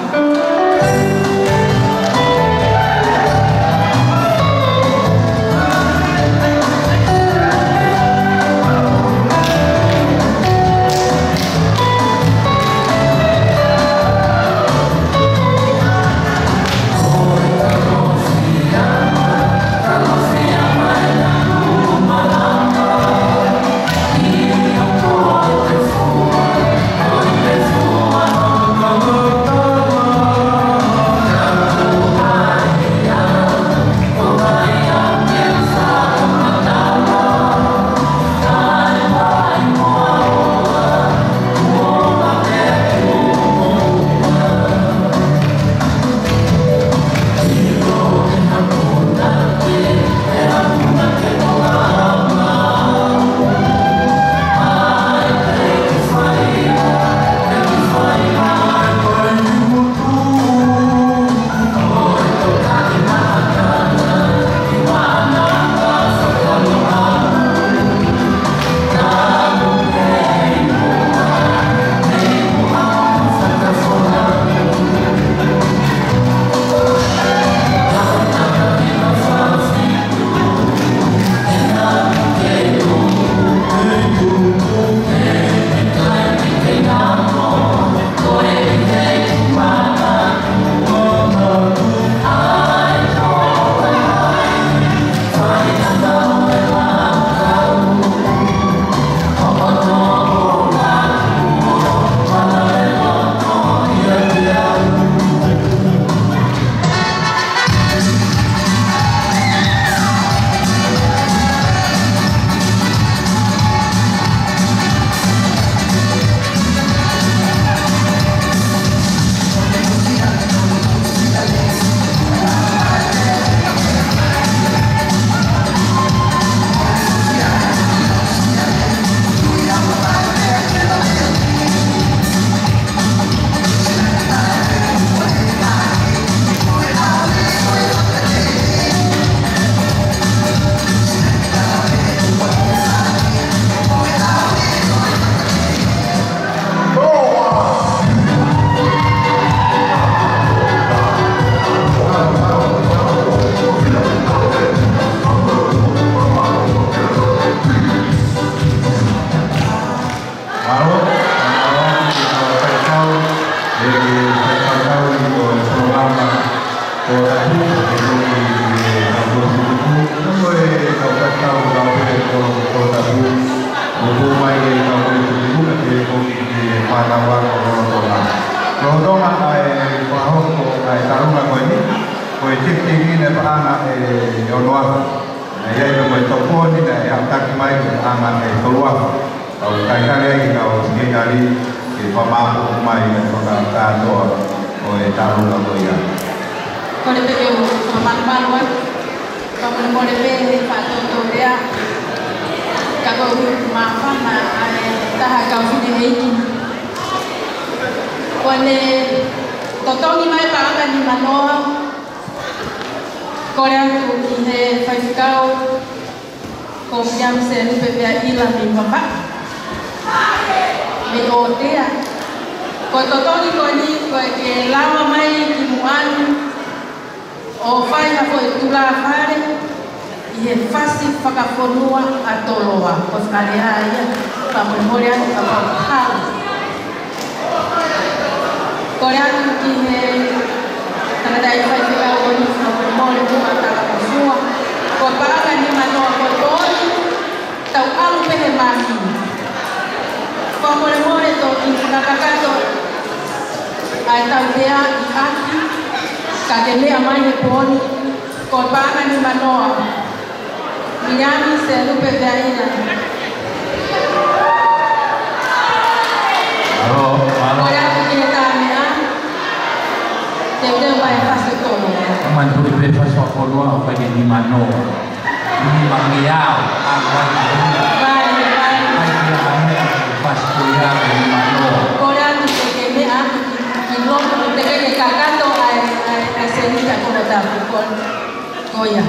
Kuo mai ke kau mai tuku ka ke koki ke whānau ako lolotonga. Lolotonga ʻa e fakahoko ʻa e talunga ko eni, ko e tiki tiki ne paʻanga ʻe ono afe. Naʻe ʻi ai pē mo e tokoni naʻe haʻu taki mai ko e paʻanga ʻe tolu afe. Kau talitali ai ki he kau sekelitali ke fakamāʻopoʻopo mai ʻa e fakakātoa ʻo e talunga ko ia. Kole pē ke u fakamālō atu. Fakamolemole pē he faʻa toto lea. Ka ko u māfana ʻa e taha kau fineʻeiki. Kuo ne totongi mai paʻanga nimanoa. Kole atu ki he faifekau ko William Selupe Veaʻila mei Vavaʻu, mei ʻOtea. Ko e totongi ko eni ko e ke lava mai ki muʻa ni ʻo fai ha foʻi tulafale ʻi he fasi fakafonua ʻa Toloa, ko e fakalea ia, fakamolemole atu kapau ʻoku hala. Kole atu ki he tangataʻeiki faifekau ko eni, fakamolemole muʻa talangofua. Ko e paʻanga nimanoa ko e pooni, tau ʻalu pē he mami. Fakamolemole toki fakakakato ʻa e tautea ʻi ʻapi, ka ke meʻa mai he pooni, ko e paʻanga nimanoa. William Selupe Veaʻila. Mālō, mālō. Kole atu ki he tautea. Teuteu mai e fasi ʻo Toloa. Manatuʻi pē fasi fakafonua ʻoku ʻikai ke nimanoa. Nimangeau, ʻa e fasi ko ia. Vai, vai. ʻIkai ke ʻi ai ha meʻa ke fasi ko ia ke nimanoa. Kole atu ke ke meʻa atu ki, ki loto, teʻeki ke kakato ʻa e, ʻa e, ʻa e senita ko Lotapu. Ko ia.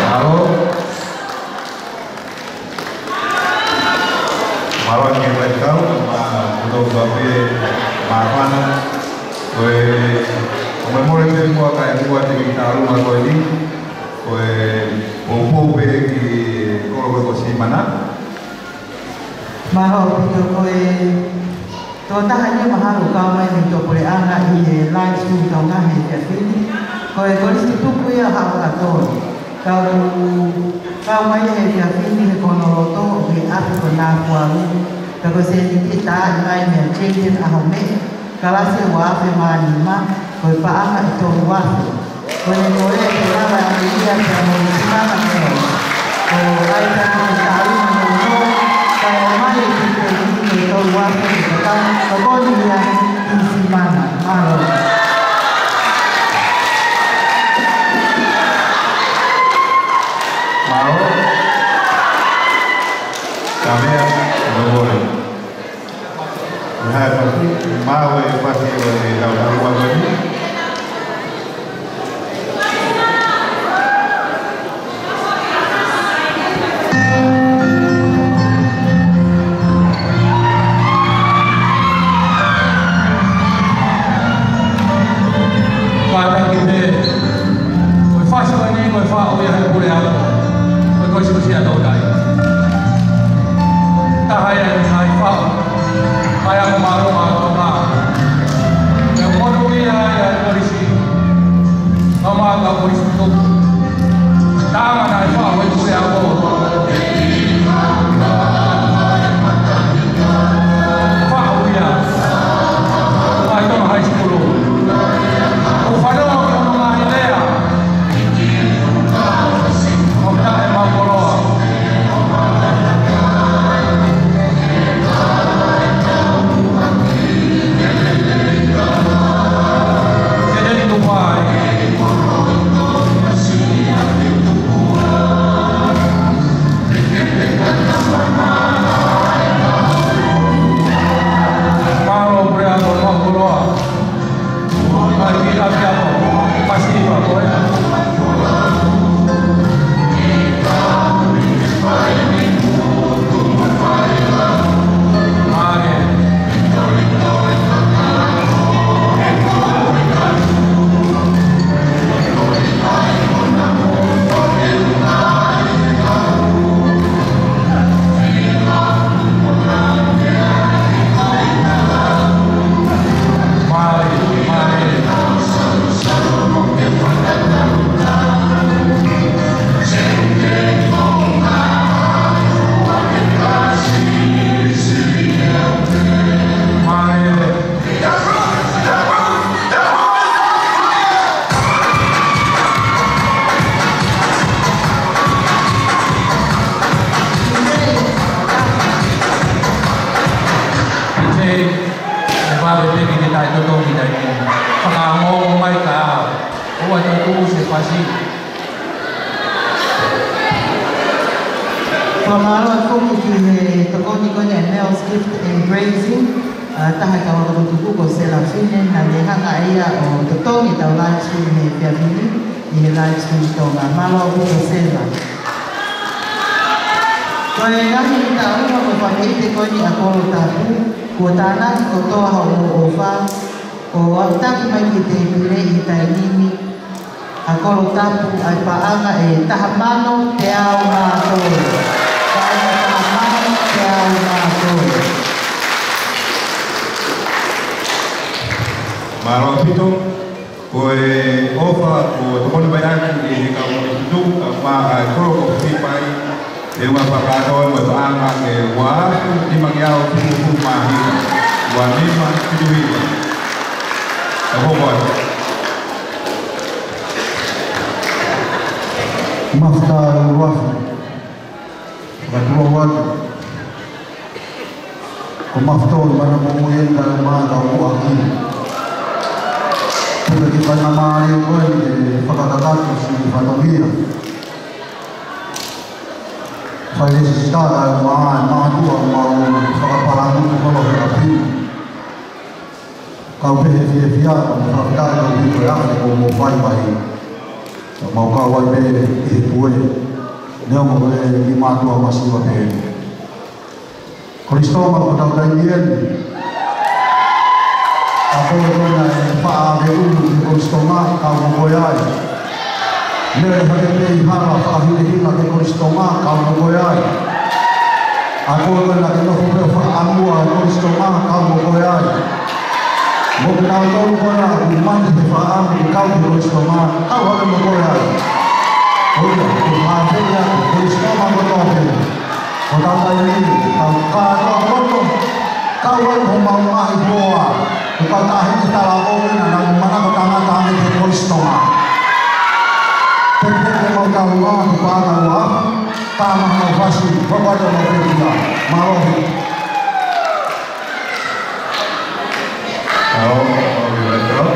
Mālō. Mālō ki he faifekau, ma kuto ua pē māfana. Ko e, fakamolemole pē muʻa kae ʻoua te u talanoa ko eni. Ko e poupou pē ki he kolo ko Simana. Mālō ʻaupito. Ko e tokotaha ia mahalo ʻoku kau mai mei tuʻapuleʻanga ʻi he live stream ʻoku tau ngāueʻaki he efiafi ni. Ko e kolisi tutuku ia ʻo Haʻa Ōkatole. Kau, kau mai he efiafi ni he ko hono loto ʻoku ʻi ʻapi ko Nafualu. Pea ko e sēniti ʻe taaʻi mai meia Jaden ʻAhomeʻe. Kalasi ua afe mā nima, ko e paʻanga ʻe tolu afe. Ko ʻene kole ke lava ʻa e ia pea mo e simana ko eni. Ko ai ka ko e taʻu mo no, ka ʻomai e kiʻi peni ko e tolu afe, ko e tau, ko e koni ia ki simana. Mālō. Mālō. Ka meʻa, no more. Ko e hā e fasi, maʻu e fasi ʻo e kau tau ua ko eni. Fakamālō atu foki ki he tokoni ko eni ʻa e Mel's Gift and Grazing, ʻa, taha e kau ako tutuku ko Sela Fine, naʻa ne hanga ʻe ia ʻo totongi ʻetau live stream he efiafi ni ʻi he Live Stream Tonga. Mālō ʻaupito Sela. Ko e ngaahi taʻu ua mo e fāmili ko eni ʻa Kolo Tapu, kuo tānaki kotoa hoʻomou ʻofa, ʻo aʻutaki mai ki he tēpile ʻi he taimi ni, ʻa Kolo Tapu, ʻa e paʻanga ʻe taha mano teau mā tolu. Paʻanga ʻe taha mano teau mā tolu. Mālō ʻaupito, ko e ʻofa kuo tokoni mai ʻaki ʻe he kau moʻui tutuku, kae ʻumaʻā e kolo ko Filipai, ʻe ua fakakātoa mo e paʻanga ke ua afe nima ngeau fitu mā hiva, ua nima fitu hiva. Ka ko koe. Mafuta ua afe. Fakatulou atu. Ko mafuta ʻi mana moʻui eni ka mā ka ua ki. Puke ki fai na mālie ko e fakakakato si fatongia. Fai lesisita ʻa e mā, ʻa e mātuʻa mau fakapalangi kolo he api. Kau pehē fiefia, kau fakafetaʻi ʻaupito e afe kuo mou fai mai. Ka mau kau ai pē ʻi he pue. Neongo ko e kiʻi mātuʻa masiva pē. Kolisi Tonga ko ʻetau taimi eni. ʻA ko e kona e faʻa ave ʻulu ki Kolisi Tonga, kau mo koe ai. Lele hake pē ʻi hala faʻahinehina ki Kolisi Tonga, kau mo koe ai. ʻA ko e kona ke nofo pē faʻa mua ki Kolisi Tonga, kau mo koe ai. Mo kinautolu ko ena ʻoku mani he faʻa ʻamu ke kau ki Kolisi Tonga, kau hake mo koe ai. ʻOia, ko e faʻa pē ia, Kolisi Tonga kotoa pē. Ko ʻetau taimi ni, tau kātoa kotoa, kau ai homau ngaahi hoa, ko e kau taʻahine talavou ena naʻa nau manako tangata ange ki Kolisi Tonga. Pepeke mau kau ngā, ko e paʻanga ua afe, tā maha mau fasi, ko e kau mau pepia. Mālō. Mālō, mālō, mālō.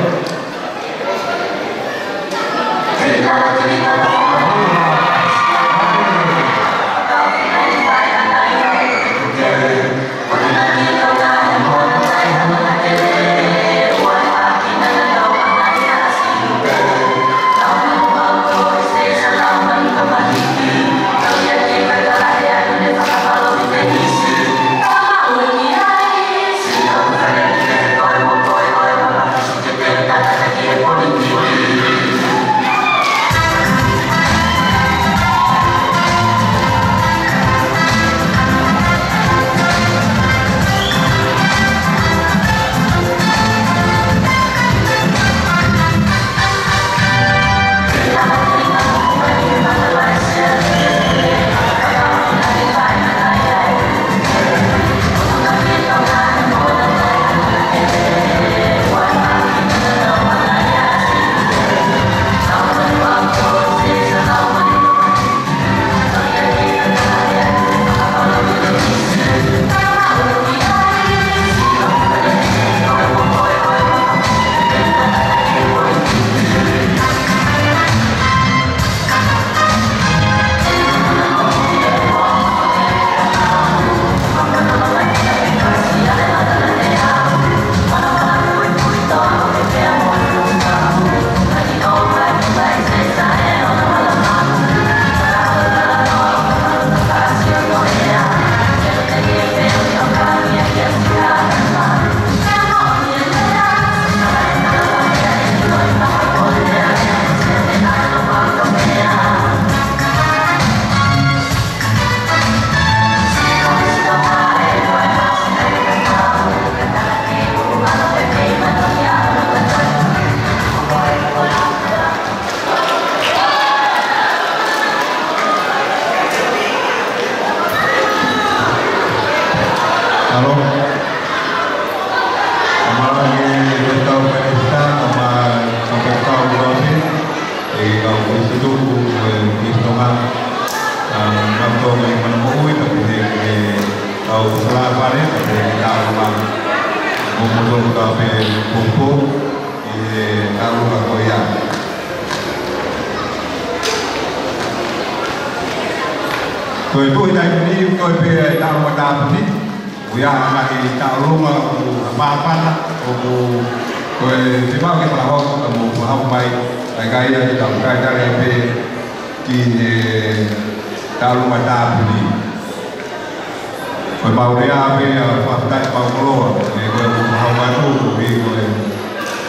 Mālō. Mālō ange ki he kau palesitā, mo e kau palesitā ʻo Kolisi, e kau palesitā ʻo e Kolisi Tonga, ʻa, mātou ʻi mana moʻui, pea pehē ki he kau sala fale, pea pehē ki he kau ma, mo moutolu kau pē poupou, ʻi he kau ko ia. Ko e tuʻu he taimi ni, ko e pē ʻa e taʻu matapuni, ʻoku ʻi ai ʻa e ngaahi taʻu luma ʻoku māfana, ʻoku, ko e te mau ke fakahoko, ka mou fakahoko mai, ʻa e kai ʻa e tau kai tale pē ki he taʻu matapuni. Ko e mau lea pē ʻa e fakafetaʻi mau koloa, ʻe ko e mau hau atu, ko e ko e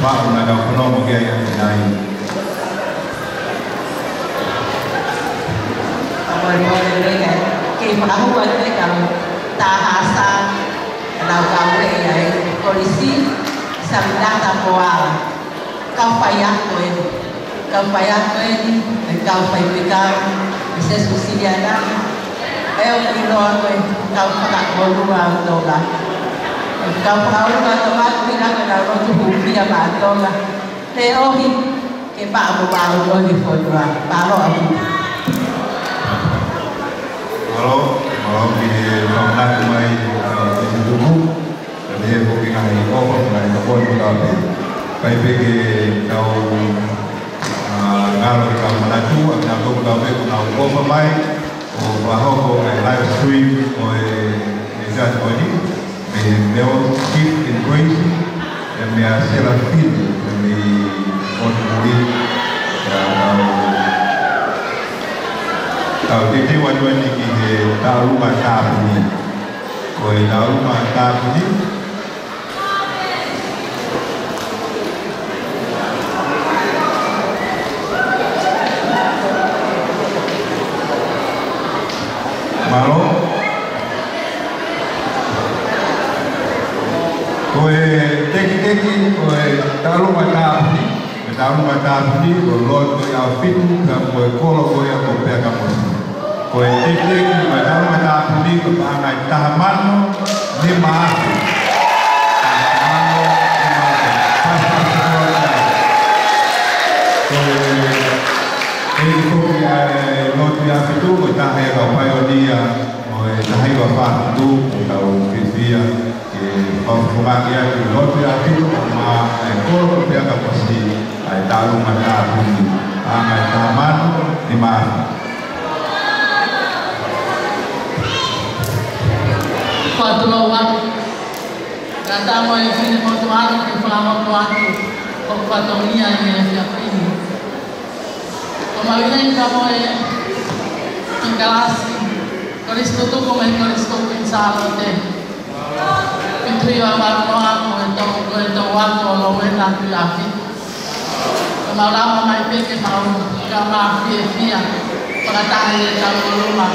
faʻu naʻa tau fanongo ki ai ʻanenai. Ko e mau lea ke fakahū atu e kau Tahasa, lau kau lea ʻi he kolisi, Saminata Koala. Kau faiako eni. Kau faiako eni, ʻa e kau faifekau, ʻa e Sesu Siliana. ʻE ʻoku ʻiloa ko e kau fakaʻolunga ʻo Tonga. ʻA e kau fakaʻolunga ʻo Tonga, ʻoku ʻi ai ʻenau lotu hūfia maʻa Tonga. Pea ʻoku ke paʻa mo paʻa ʻo e fonua. Mālō ʻaupito. Mālō, mālō ki he fakamanatu mai, ʻa, ʻEiki Tuku. Ka te he foki ngaahi ʻofa, ngaahi tokoni mo tau pē. Kai pē ke tau, ʻa, ngalo ke tau manatu, ʻa, ke tau toko tau pē ko nau ʻofa mai, ʻo fakahoko ʻa e live stream ʻo e, e chat ko eni, mei he Mel Gift and Grace, ʻe meia Serafine, ʻe mei Onumuli, ʻa, tau, tau teuteu atu eni ki he taʻu matapuni. Ko e taʻu matapuni. Mālō. Ko e tekiteki, ko e taʻu matapuni. Ko e taʻu matapuni, ko e lotu ʻi ʻAhofitu, pea ko e kolo ko ia ko Peakamosi. Ko e tekiteki, ko e taʻu matapuni, ko e paʻanga ʻe taha mano, nima afe. Taha mano, nima afe. Pasi, pasi, pasi. Ko e, ʻe foki ʻa e lotu ʻi ʻAhofitu, ko e taha ʻi he kau paionia, ʻo e taha hiva fā fitu, ko e kau fiefia. Ke fakafofongaʻi atu e lotu ʻi ʻAhofitu, ʻa e kolo ko Peakamosi, ʻa e taʻu matapuni, ʻa e taʻu mano, nima afe. Fakatulou atu. Ka tamo e fine motu atu ke fakahoko atu ʻa e fatongia ʻi he efiafi ni. Ko mau ʻi heni ka mo e kalasi, Kolisi Tutuku mei he Kolisi Tutuku ʻi Sālote. Fitu hiva valu noa, ko e tau, ko e tau ako ʻo Lowena Tuʻiʻahofitu. Ka mau lava mai pē ke mau, ka mau fiefia, fakataha ʻi he tau ʻolunga,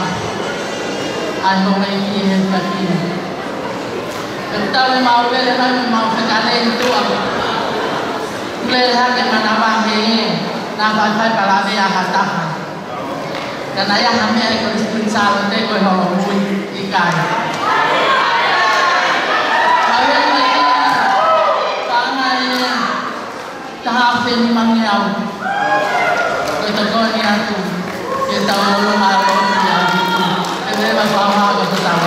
ʻa e houʻeiki he takiu. Ke tau ʻe mau vele mai, mau fekale ʻi tuʻa. Lele hake manava he, naʻa faifai palave ʻa ha taha. Ka naʻe ʻi ai ha meʻa ʻi Kolisi Tutuku ʻi Sālote ko e holo hui, ʻikai. Mau ʻi ai, paʻanga ʻe taha afe nimangeau. Ko e tokoni atu ke tau ʻolunga ʻi ʻAhofitu. Ke leva fāmā ko te tau.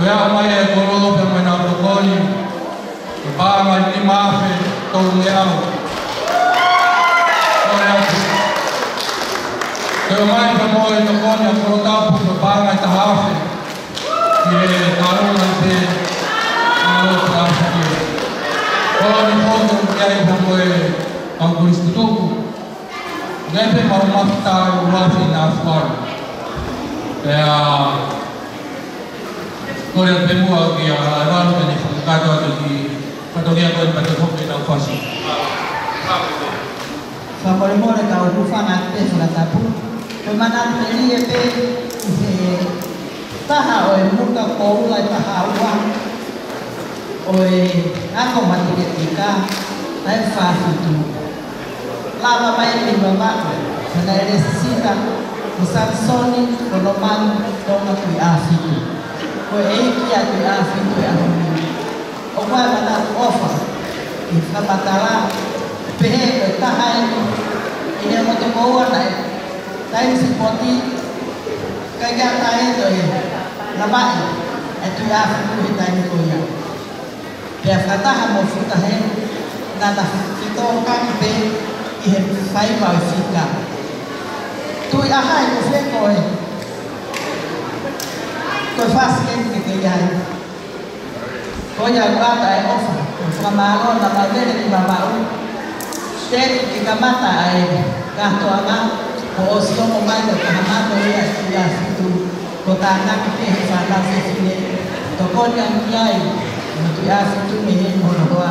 Ko e aʻu mai e kolo pea mo ʻenau tokoni, ko e paʻanga ʻe nima afe tolu ngeau. Ko e aʻu. Ko e aʻu mai pea mo e tokoni ʻa Kolotapu, ko e paʻanga ʻe taha afe. Ki he kāinga pē, ʻa e lotu ʻa e ʻAfiona. Ko e fotu ki ai pea mo e kau kolisi tutuku. Ngai pē mau mafita ua fina fuaru. Pea, kole pē muʻa kia Lalo ke ne fakakakato atu ki, kakato kia koe pea te u hoko ʻi heʻetau fasi. Fakamolemole ka u hūfanga pē fakatapu. Ko e manatu melie pē ʻi he taha ʻo e muka koula ʻe taha ua ʻo e ako matematika ʻa e fā fitu. Lava mai ʻi Vavaʻu, naʻe lēsisita ko Samisoni Kolomani Tonga Tuʻiʻāfitu. Ko e ʻeiki ʻa Tuʻiʻāfitu ʻi he ʻaho ni. ʻOku ou manatu ʻofa ʻi he fakamatala, pehē ko e taha eni ʻi he ongo tokoua naʻe taimi sipoti, ʻikai ke ʻatā ʻe ia ʻo lavaʻi e Tuʻiʻāfitu he taimi ko ia. Pea fakataha mo Futa Helu, naʻa na fetōkaki pē ʻi he faiva ʻo e fika. Tuʻi ʻa hai ko fē koe? Ko e fasi eni ke ke ʻi ai. Ko ia ʻoku ʻatā e ʻofa, ko e fakamālō naʻa mau lele ki Vavaʻu. Teli ke kamata ʻa e kātoanga, kuo ʻosi ongo mai ko e taha mano ia ʻa Tuʻiʻāfitu, ko e tānaki pē he fānau fefine, tokoni ange ki ai, mo Tuʻiʻāfitu mei he monohoa.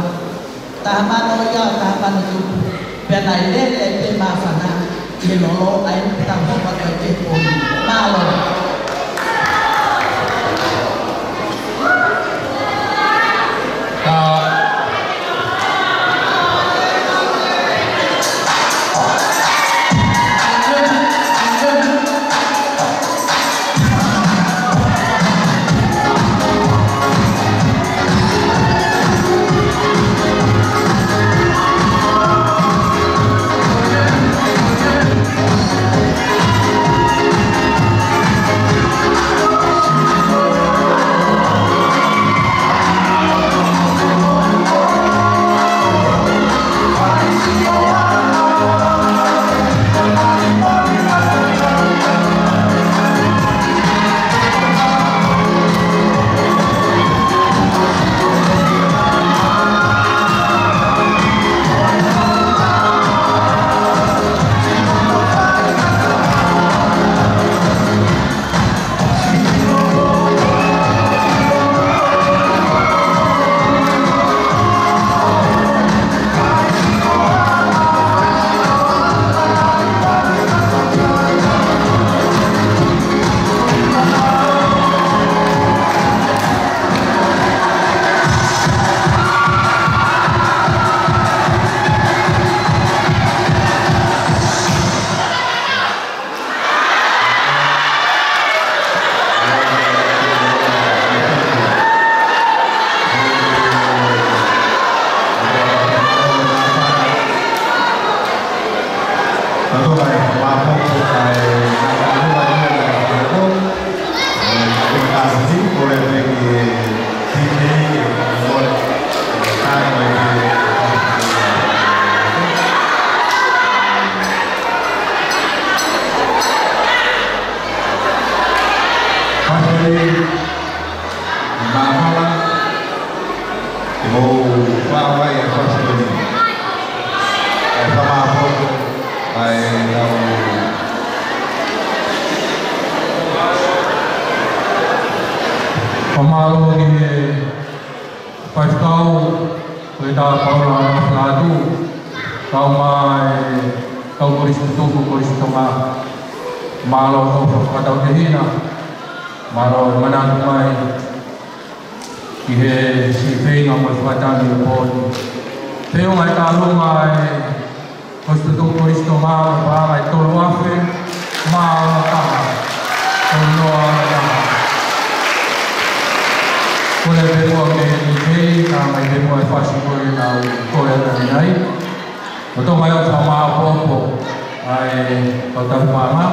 Taha mano ia, taha mano tupu. Pea naʻe lele ai pē māfana ʻi he lolo ai tau hopa kai pē pō. Mālō. Mālō, te mou fāfai e fasi ko eni. ʻE fakamālō, ʻa e lau. Fakamālō ki he faifekau, ko e tā Paula Nāfilatu, kau mai, kau kolisi tutuku, kolisi Tonga. Mālō hoʻo fakatautehina, mālō e manatu mai ki he siʻi feinga mo e fakatangi ʻo e pō ni. Feʻunga e tālunga e kolisi tutuku kolisi Tonga, ko e paʻanga ʻe tolu afe mā ono taha. Tolu noa ono taha. Kole pē muʻa ke ni kei, ka mai pē muʻa e fasi ko ē naʻa ku kole atu ʻanenai. Ko e toʻo mai ʻo fakamāʻopoʻopo ʻa e kautaha paʻanga.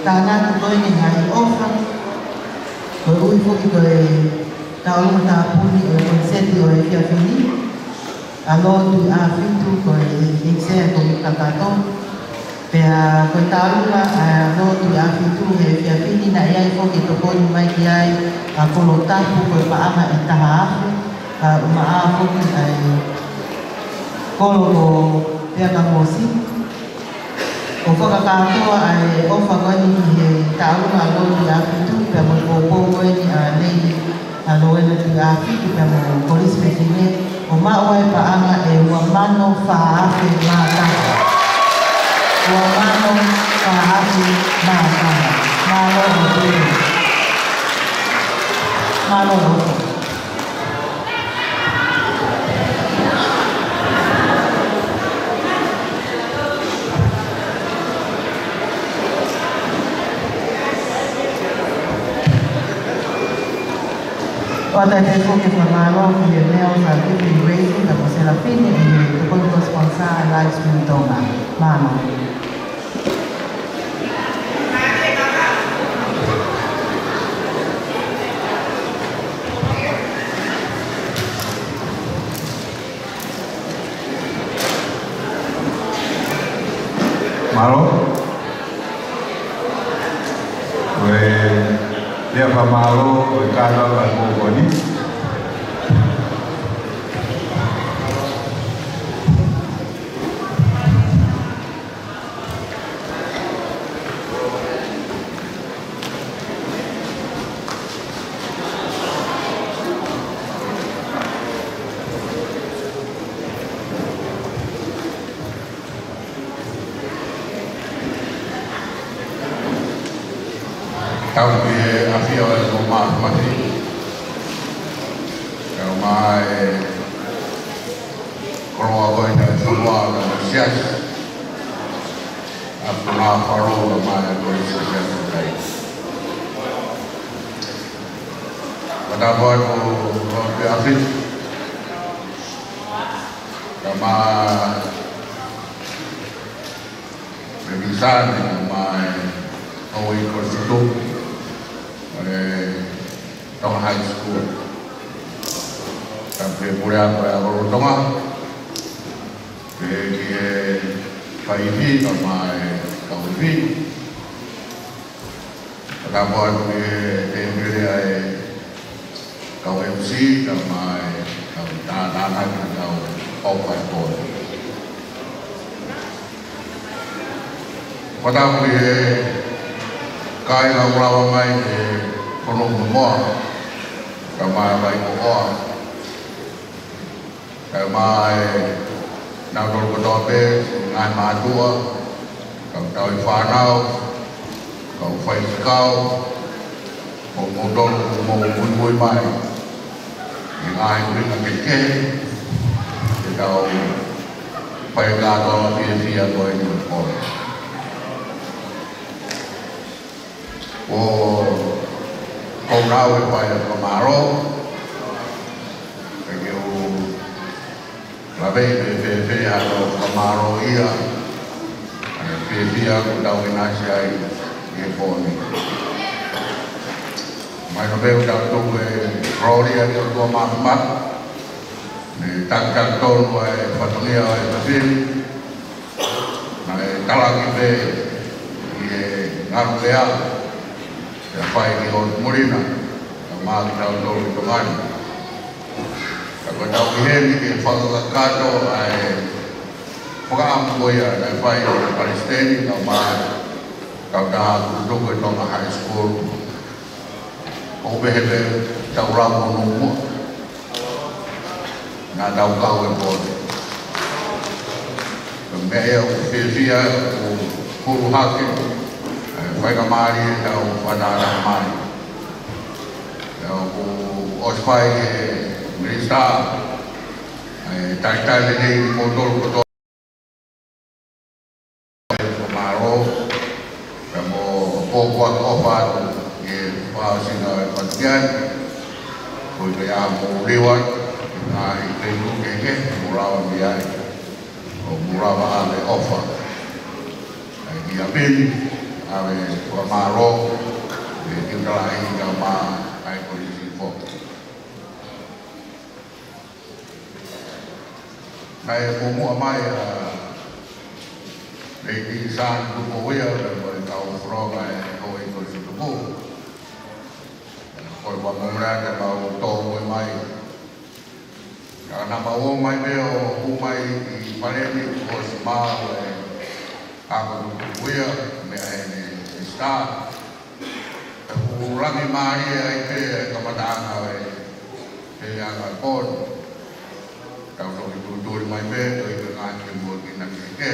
Tānaki ko eni ʻa e ʻofa, koeʻuhi foki ko e tauʻolunga tāpuni ʻo e koniseti ʻo e efiafi ni, ʻa Lord Tuʻi Āfitu ko e ʻEiki Sea ʻo e Kōmiti Kakato. Pea ko e tauʻolunga ʻa Lord Tuʻi Āfitu he efiafi ni naʻe ʻi ai foki e tokoni mai ki ai ʻa Kolo Tapu ko e paʻanga ʻe taha afe, ʻa umaʻā foki ʻa e kolo ko Peakamosi. ʻO fakakātoa ʻa e ʻofa ko eni ki he tauʻolunga ʻa Lord Tuʻi Āfitu, pea mo e poupou ko eni ʻa Lady ʻa Lowena Tuʻi Āfitu, pea mo Kolisi Fefine, ʻo maʻu ai e paʻanga ʻe ua mano fā afe mā taha. Ua mano fā afe mā taha. Mālō ʻaupito. Mālō ʻaupito. ʻOatu ai pē foki e fakamālō ki he Male Scientific Raising, ka ko Selafine, ʻi he tokoni ko e sponsor ʻa e Live Stream Tonga. Mālō. Mālō. Ko e lea fakamālō, ko e kātaki ʻa e pō ko eni. Tau ki he ʻafio ʻa e Tōmā Mati. Tau mai e koloa ko eni ʻa e Tōmā Matiasi. ʻA Puna Faro ka mai ko e Sosiasi Kai. Matapoa ko Rote Afi. Ka mai Memisani ka mai Hawaii Kolisi Tuʻi. Mai Tonga High School. Ka pehē pule ako ʻa e Lolotonga. Pehē ki he faifi ka mai kau ifi. Ka tapu atu ki he tēpile ʻa e kau M C ka mai kau tātānaki kau ʻofa e pō. Ko tapu ki he kāinga ʻoku lava mai he Fonua Momoa, ka mai Vaikoʻoa, ka mai nautolu kotoa pē, ngaahi mātuʻa, kau tauhi fānau, kau faifekau, mo moutolu ʻoku mou muimui mai he ngaahi ʻuhinga kehekehe, ke tau fai kātoa fiefia ko eni ʻo e pō. ʻOku ou nau e fai ʻa e fakamālō, ke u lavei pē fēfē haʻo fakamālōʻia ʻa e fiefia ʻoku tau ʻinasi ai ʻi he pō ni. Mahino pē ʻoku tau tuku e kolōlia ki he ʻOtua Māfimafi, ne takitaki tonu ʻa e fatongia ʻo e fefine, naʻe talaki pē ʻi he ngalu lea, pea fai ki ʻOtu Muli na, ka mai kitautolu ʻi Tonga ni. Ka ko ʻetau ʻi heni ke fakakakato ʻa e fakaʻamu ko ia naʻe fai ʻe he Palesiteni, ka mai kau tā kutuku e Tonga High School. ʻOku pehē pē tau lava ʻo nau muʻa. Naʻa tau kau e pō ni. Ko e meʻa ia ʻoku fiefia, ʻoku hulu hake, ʻa e faingamālie ʻetau fakatātā mai. Pea ʻoku ʻosi fai ʻe he Minisitā ʻa e talitali lelei kimoutolu kotoa. Mālō, pea mo ʻoku ou ʻofa atu ki he fakaʻosinga ʻo e fatu kiani, ko e pea mo liwa, ngaahi feituʻu kehekehe, mo lava mei ai, ʻo mo lava ʻave ʻofa. ʻA e kia peni, ʻAve fakamālō, ʻe Tiutalahi ka ma ai kolisi foki. Naʻe muʻomuʻa mai ʻa Lady San Tupoia, mo e kau fononga ʻe hoi kolisi tupu. Ko e fakamomula te mau tō mai. Ka naʻa mau ō mai pē ʻo hū mai ʻi Paleni, kuo ʻosi maau e ako tutuku ia, meʻa heni ʻe Star. Ka kuo langi mālie ai pē e kamataʻanga ʻo e, e anga pon. Tau toki tutuli mai pē, ko e ngaahi ke mua ki na ke ke.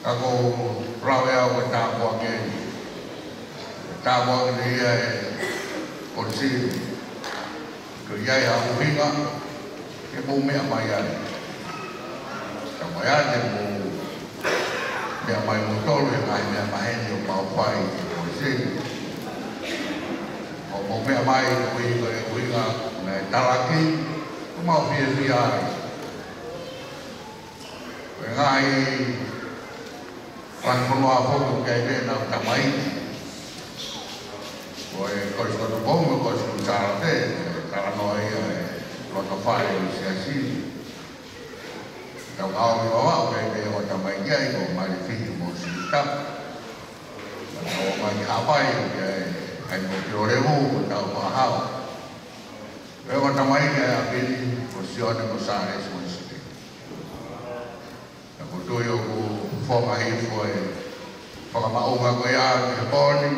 Ka ko e lave au e tāpuaki eni. Tāpuaki eni ia e kolisi. Ko ia ʻi ha ʻuhinga, ke mou meʻa mai ai. Ka mai ai te mou meʻa mai mo tolu e ngaahi meʻa maheni ʻoku mau fai ʻi he kolisi. ʻOku mou meʻa mai ko e ʻuhinga, ʻuhinga, naʻe talaki, ʻoku mau fiefia ai. Ko e ngaahi fanga fonua foki ʻoku ʻi ai pē ʻenau tamaiki. Ko e Kolisi ko Tupou, ko e Kolisi ko Sālote, ko e talanoa ia e loto fale ʻo e siasi. Tau kau ʻi Vavaʻu ʻoku ʻi ai pē ʻenau tamaiki ai, ko Malifitu mo Sita. Tau mai ki Haʻapai, ʻoku ʻi ai mo Piolevu, ko Taufaʻāhau. Ko e ʻenau tamaiki ʻa Pini, ko Sione mo Sālesi mo Sike. Ka ko e tui ʻoku fonga hifo e fakamaʻunga ko ia ki he pō ni,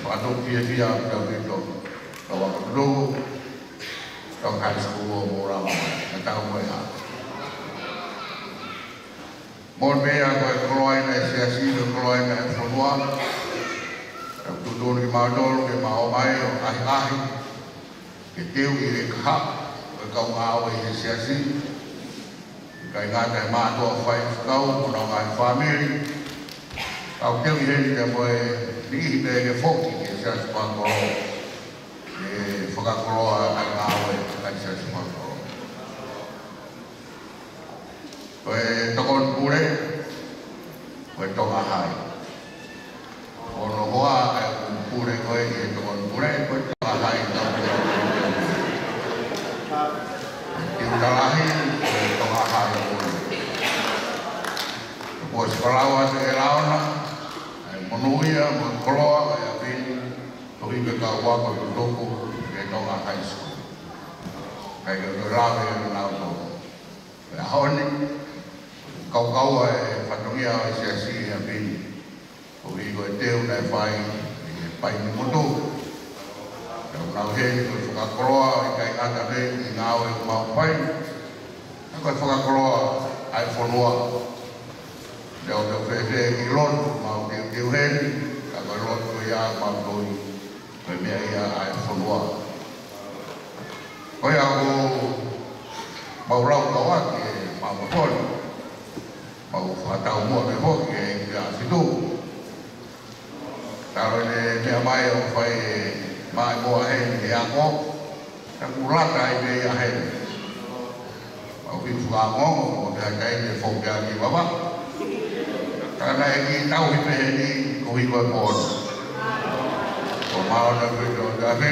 fakatupu fiefia ʻaupito ka waka tuluku, ka high school ʻo Moʻulava, ka tau mo e hā. Mo e meʻa ko e koloa ʻena e siasi, ko e koloa ʻena e fonua, ka tuʻutuʻuni kimautolu ke mau ō mai ʻo ʻahiʻahi, ke teu ʻi he kahaʻu, ko e kau ngāue ʻi he siasi, ʻikai ngata he mātuʻa faifekau, mo honau ngaahi fāmili. Kau teu ʻi heni te mo e niʻihi pē ke foki ki he siasi fakakolo. ʻE fakakoloa ʻa e ngāue ʻa e siasi fakakolo. Ko e tokoni pule, ko e Tonga High. Ko hono hoa ʻa e ʻū pule ko ē ʻi he tokoni pule, ko e Tonga High, Tonga High. Tiutalahi, ko e Tonga High. Ko e sipalaua te ke laona, ʻa e monūʻia, mo e koloa, ʻa e ʻa Pini, ko e ʻi he kau ako tutuku, ʻi he Tonga High School. ʻIkai ke toe lave ʻa e nau tō. Pea ʻaho ni, kaukaua e fatongia ʻo e siasi ʻi ʻapi ni. Koeʻuhi ko e teu naʻe fai ʻi he Paini Motu. Pea ʻoku nau heni ko e fakakoloa ʻikai ngata pē ʻi he ngāue ʻoku mau fai. Ka ko e fakakoloa ʻa e fonua. Pea ʻoku tau fēfē ki lotu mau teuteu heni, ka ko e lotu ia mau toi. Ko e meʻa ia ʻa e fonua. Ko ia ʻoku mau lau kau ʻaki e mau mafoni. Mau fakataumuʻa pē foki e kia fitu. Talo ne meʻa mai ʻo fai e mai moa heni e ako. Ka kuo lata ai pē ia heni. Mau ki fua ngongo, ko te hakai ne foki ʻa ki vava. Ka naʻe ki tauhi pē heni, koeʻuhi ko e pō ni. Ko mālō na pē tō tafe.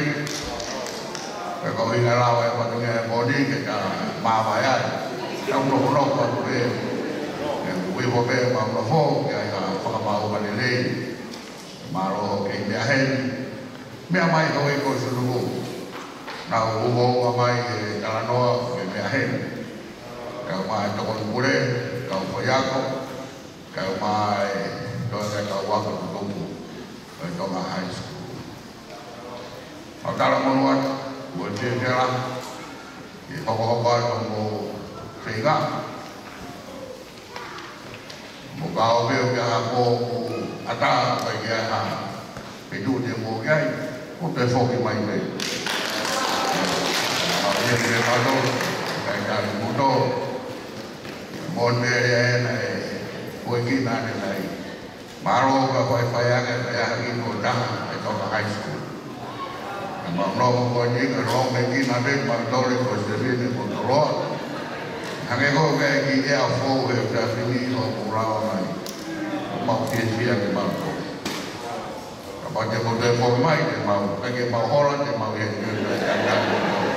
Pea koeʻuhi na lava e fatongia e pō ni, ke ta māvae ai. Tau nofonofo atu pē. ʻE ui ho pē mau nofo, ke ai ka fakamau ka lelei. Mālō hoʻo kei meʻa heni. Meʻa mai ko e ko Suluku. Naʻa ku uhoua mai e talanoa ke meʻa heni. Kau mai tokoni pule, kau faiako, kau mai toa kau ako tutuku, kau Tonga High School. Mau talamonū atu, ua te tela, ke hokohoko atu mo feinga. Mo ka o veo kia ha ko ʻata, pai kia ha. Pe tu te mo kia i, ko te foki mai pe. Mau ia ke pato, kai kai muto. Mo ne rea ena e, ko e ki nane nai. Mālō ka fai fai ake, fai ake ki ko taha, e Tonga High School. Ka mau nofo ko ni ka rongo me ki na me mau tole ko se vine ko toloa. Hangē ko ke ki ea fou he ka fini ho pulawa mai. mau fiefia ke mau tō. Kapau te mau toe foki mai, te mau, ka ke mau hola, te mau ia, ia, ia, ia, ia.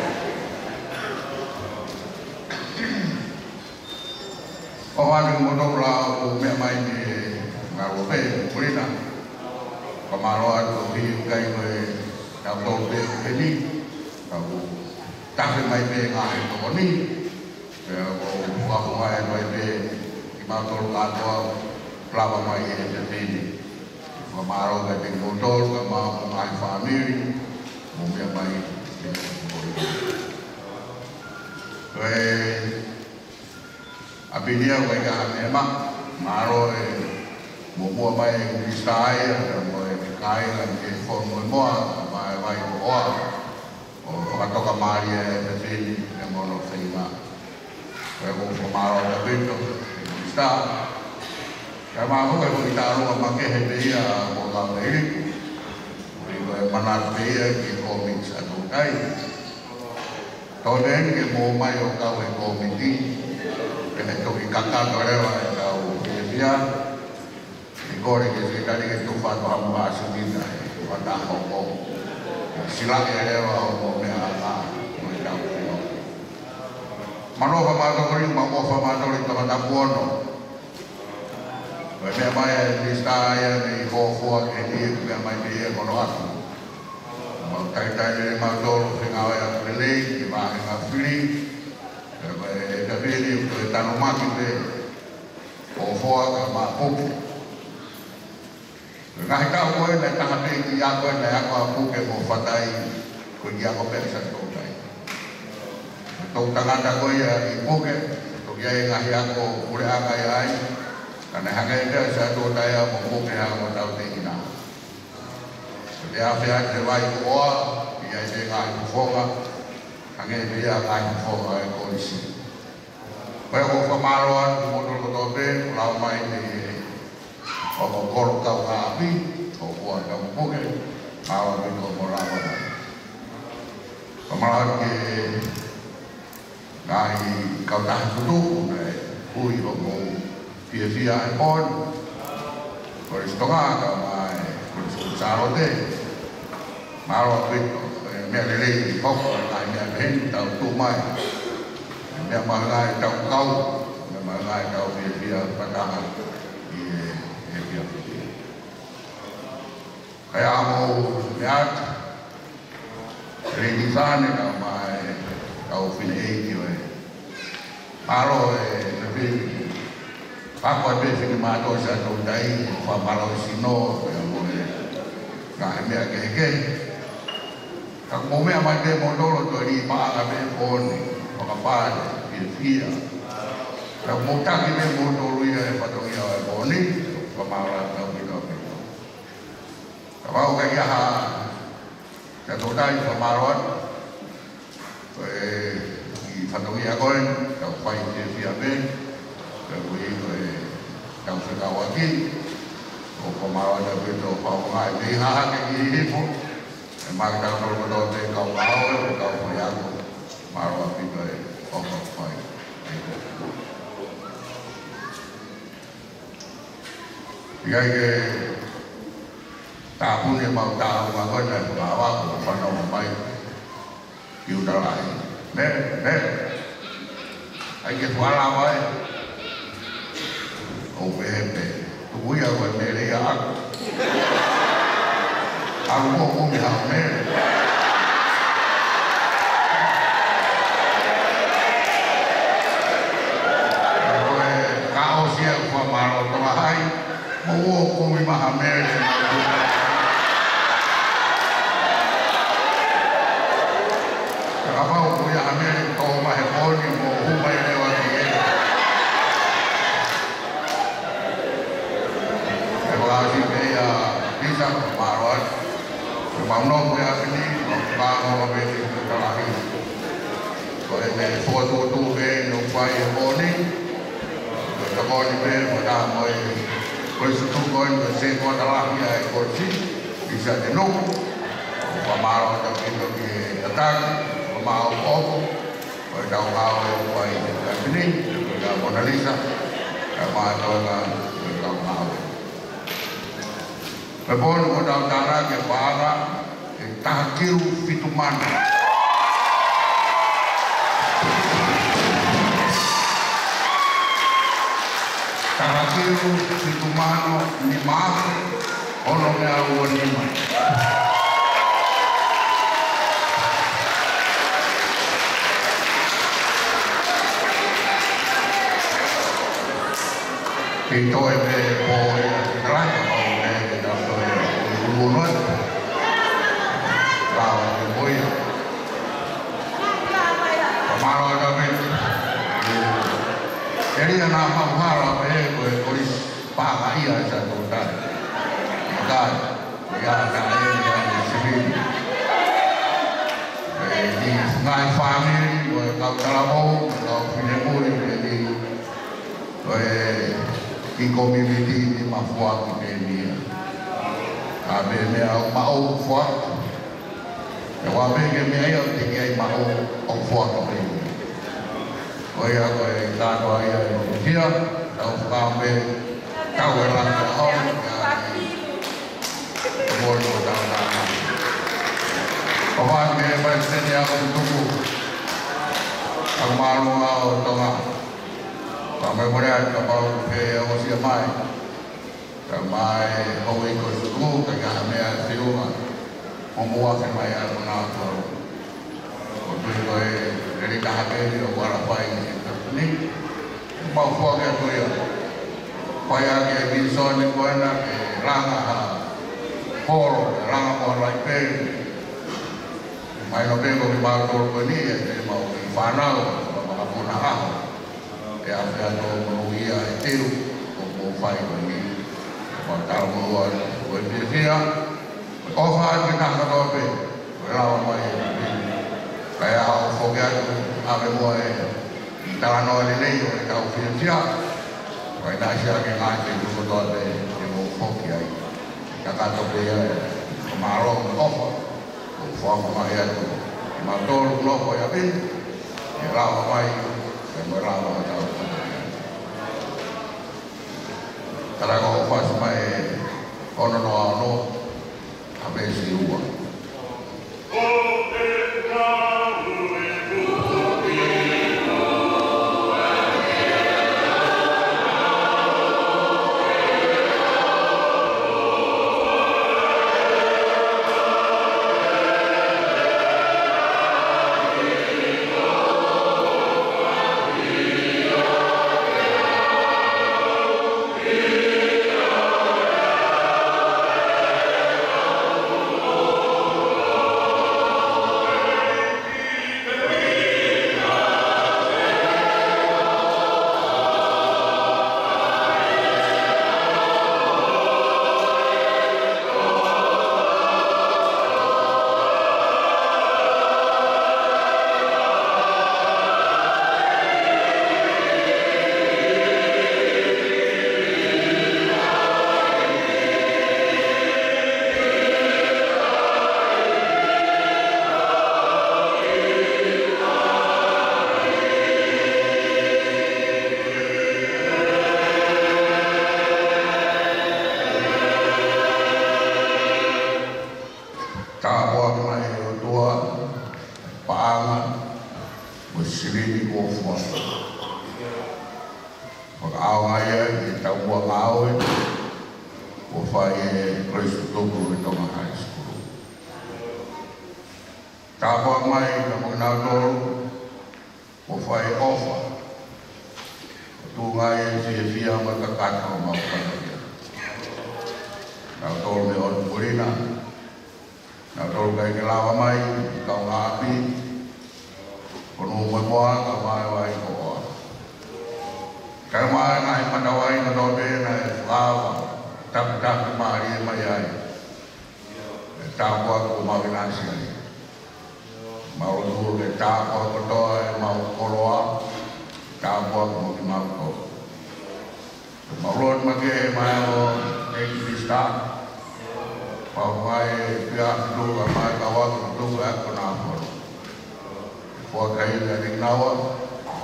ʻOku ou ʻoatu kimoutolu ʻoku mou meʻa mai mei he ngāue pē, pulina. Fakamālō atu ʻi he ʻikai ko e tau tō pē ʻeni, ka ʻoku tafe mai pē ngaahi tokoni. Pea ʻoku ou fakafofonga atu ai pē kimautolu kātoa lava mai he efiafi ni. Fakamālō kiate kimoutolu, kae ʻumaʻā homou ngaahi fāmili, mou meʻa mai, mei he pulina. Ko e ʻapi ni ʻoku ʻikai ha meʻa, mālō e muʻomuʻa mai e Minisitā ia, pea mo e kāinga ki he Fonumoa, mai e vai ko ʻoa, ʻo fakatoka mālie e efiafi ni, pea mo hono feinga. Ko e ʻoku ou fakamālō ʻaupito, e Minisitā. Kae ʻumaʻā foki e foʻi tālunga makehe pē ia ʻa Huʻakavameiliku. Ko e manatu pē ia ki he kōmiti Siaʻatoutai. Tau ʻi heni ke mou ō mai ʻo kau he kōmiti, ke ne toki kakato leva ʻetau fiefia. ʻE kole ki he Sekelitali ke tufa atu ha muʻa ʻa Sinita, ʻo ʻatā hoko. Silaʻi leva hoʻomou meʻa ʻa, mo ʻetau fio. Mālō fakamātokolima, mo fakamātokolima Tongatapu ono. Ko e meʻa mai e Minisitā ia mei Hōfoa ki heni, ʻoku meʻa mai mei he kono aku. Mau talitali lelei mautolu, fengāueʻaki lelei, ki he vāhenga fili. Pea ko e efiafi ni ʻoku toe tanumaki pē Hōfoa kae ʻumaʻā Puke. Ko e ngaahi taʻu ko ē naʻe taha pē e kiʻi ako ē, naʻe ako ʻa Puke mo Fatai, ko e kiʻi ako pē ʻa Siaʻatoutai. Ko e toʻutangata ko ia ʻi Puke, toki ʻi ai e ngaahi ako puleʻanga ia ai, ka naʻe hangē pē ʻa Siaʻatoutai ia mo Puke ʻa mo tau te ina. Ko e afe atu he vai ko ʻoa, ʻi ai e ngaahi fofonga, hangē pē ia ngaahi fofonga e kolisi. Ko e ʻoku ou fakamālō atu kimoutolu kotoa pē, ʻoku lava mai mei he ʻoku kolo kau ngāue, ʻoku ʻoatu Puke, mālō ʻaupito hoʻomou lava mai. Fakamālō atu ki he ngaahi kautaha tutuku naʻe ui hoʻomou fiefia he pō ni. Kolisi Tonga kae ʻumaʻā e Kolisi Sālote. Mālō ʻaupito, e meʻa lelei ʻi hoko, e ngaahi meʻa pehē ni tau tuʻu mai. E meʻa mahuʻinga ʻetau kau, meʻa mahuʻinga ʻetau fiefia fakataha ʻi he, he fiefia. Kae ʻumaʻā e meʻa atu, Lady Sane kae ʻumaʻā e kau fineʻeiki ʻo e. Mālō e, e pehē ni. Pea ko e pehē ni mātou Siaʻatoutai, fakamālō e sino, pea mo e ngaahi meʻa kehekehe. Ka mou meʻa mai pē moutolu ʻo toe lī paʻanga pē pō ni, fakapale, fiefia. Ka mou taki pē moutolu ia he fatongia ʻo e pō ni, fakamālō atu ʻaupito ʻaupito. Kapau ʻoku ʻikai ha Siaʻatoutai, fakamālō atu. Ko e kiʻi fatongia ko ē, tau fai fiefia pē, ko e ʻuhi ko e tau fekauʻaki, ʻoku fakamālō atu ʻaupito, fakamālō e mei hahake ki hifo, e mai tau tau kotoa pē kau ngāue, kau faiako, mālō ʻaupito e ʻofa fai. ʻIkai ke tāpuni ʻemau tāʻulunga ko ē naʻe fakahā ʻoku fanongo mai ki ʻUtalahi. Mele, Mele. ʻAi ke fakalava ē. ʻOu pehē pē. Tuku ia ko e Mele ia ʻaʻaku. ʻAlu mo kumi haʻo Mele. Ko e ka ʻosi ia ʻoku fakamālō Tonga Hai. Mou ō kumi mai ha Mele. Kapau ʻoku ʻi ai ha Mele tō mai he pō ni, mou hū mai leva ki ai. ʻE vāsi pē ia Lisa, mālō atu. Ko e mau nofo ia pē ni, mau pāngo pē ni, ko e talahi. Ko e meʻa fokotuʻutuʻu pē ʻoku fai he pō ni. Ko e tokoni pē, ko e taha mo e, ko e sutu ko e, ko e sētuata lahi ʻa e kolisi, Lisa Tenuku. Fakamālō atu ki he tataki, fakamālō ʻoku, ko e tau ngāue ʻoku fai he taimi ni, ko e tau Mona Lisa, kae ʻumaʻā e toenga, ko e tau ngāue. Pea ko ʻetau talaki e paʻanga ʻe taha kilu fitu mano. Taha kilu fitu mano nima afe ono meʻa ua nima. Kei toe pē pō ia, talaki pau ne ke tau toe ʻi ʻulu noa. Pau ke pō ia. Ka mālō ʻa David. ʻE lia na mau hala pē ko e kolisi pāka ia e sa tō tai. Ka ia na e ia e sivili. ʻE ni ngaahi fāmili, ko e kau talavou, kau finemui, ʻe ni ko e kiʻi community ni mafuaki pē ni ia. Ka pē meʻa ʻoku maʻu ʻoku fuaki. ʻE ua pē ke meʻa ia ʻoku teʻeki ai maʻu ʻoku fuaki pē ni ia. Ko ia ko e kātoa ia ʻe ʻoku fia, tau fakaʻamu pē, tau e langa ʻo e ʻaho ni, ʻa e mōlō tau nā. Ko fā ke Palesiteni ʻa ʻoku tuku, ʻa mālō ʻa ʻo Tonga. Ka me mole atu ka pau pē ʻosi ʻa mai. Ka mai hou i ko suku, ka ka ha meʻa e fiunga. Mo mua ke mai ʻa kona atu. Ko tui ko e lele ka ha pē ni ʻo wala fai ni ka ni. Mau fua ke atu ia. Fai ake e visone ko ena ke langa ha holo, langa mo lai pē. Mai no pē ko ki mau tolo ko ni, e te mau ki whanau, ka makapuna aho. ʻE a fea tō manu ia e teu, ko mo fai ko ni. Ko tau mo ua, ko e fiefia. ʻOfa atu ki he taha kotoa pē, ko e lava mai e pē. Ka e a ʻo foki atu, ʻave muʻa e, ʻi talanoa lelei ʻo e tau fiefia. Ko e nā sia ke ngāi pē tuku kotoa pē, ke mo foki ai. Ka kato pē ia e, ko mālō mo e ʻofa. ʻO foaki mai atu, ʻi mau tolo no ko ia pē, ke lava mai, ke mo lava mai tau. Tala ko ʻofa mai, ono no ono, ʻa veesi ua. Tāpuaki mai ʻOtua, paʻanga, mo e silini kuo fua. Fakaʻaonga ia ʻi he taumuʻa ngāue, kuo fai ʻe Kolisi Tutupu ʻo e Tonga High School. Tāpuaki mai ka mo kinautolu, kuo fai ʻofa. Ko e tuʻunga ia e fiefia mo e kakato ʻo mau kakato ia. Nautolu mei ʻOtu Pulina. Nautolu ʻikai ke lava mai, kau ngaahi ʻapi. Ko Nuʻu mo e Moa, ka mai vai ko ʻOa. Ka mai ngaahi matavai kotoa pē naʻe fakaava. Taputapu mālie mai ai. ʻE tāpuaki ko mau ʻinasi ai. Mau lotu ke tāpuaki kotoa ʻemau koloa, tāpuaki mo kimautolu. Mau lotu mai ke mai ʻo e Kalisitiane. Pau mai pia tuka mai ka waka tuka e kona fono. Fua kai le ring nawa,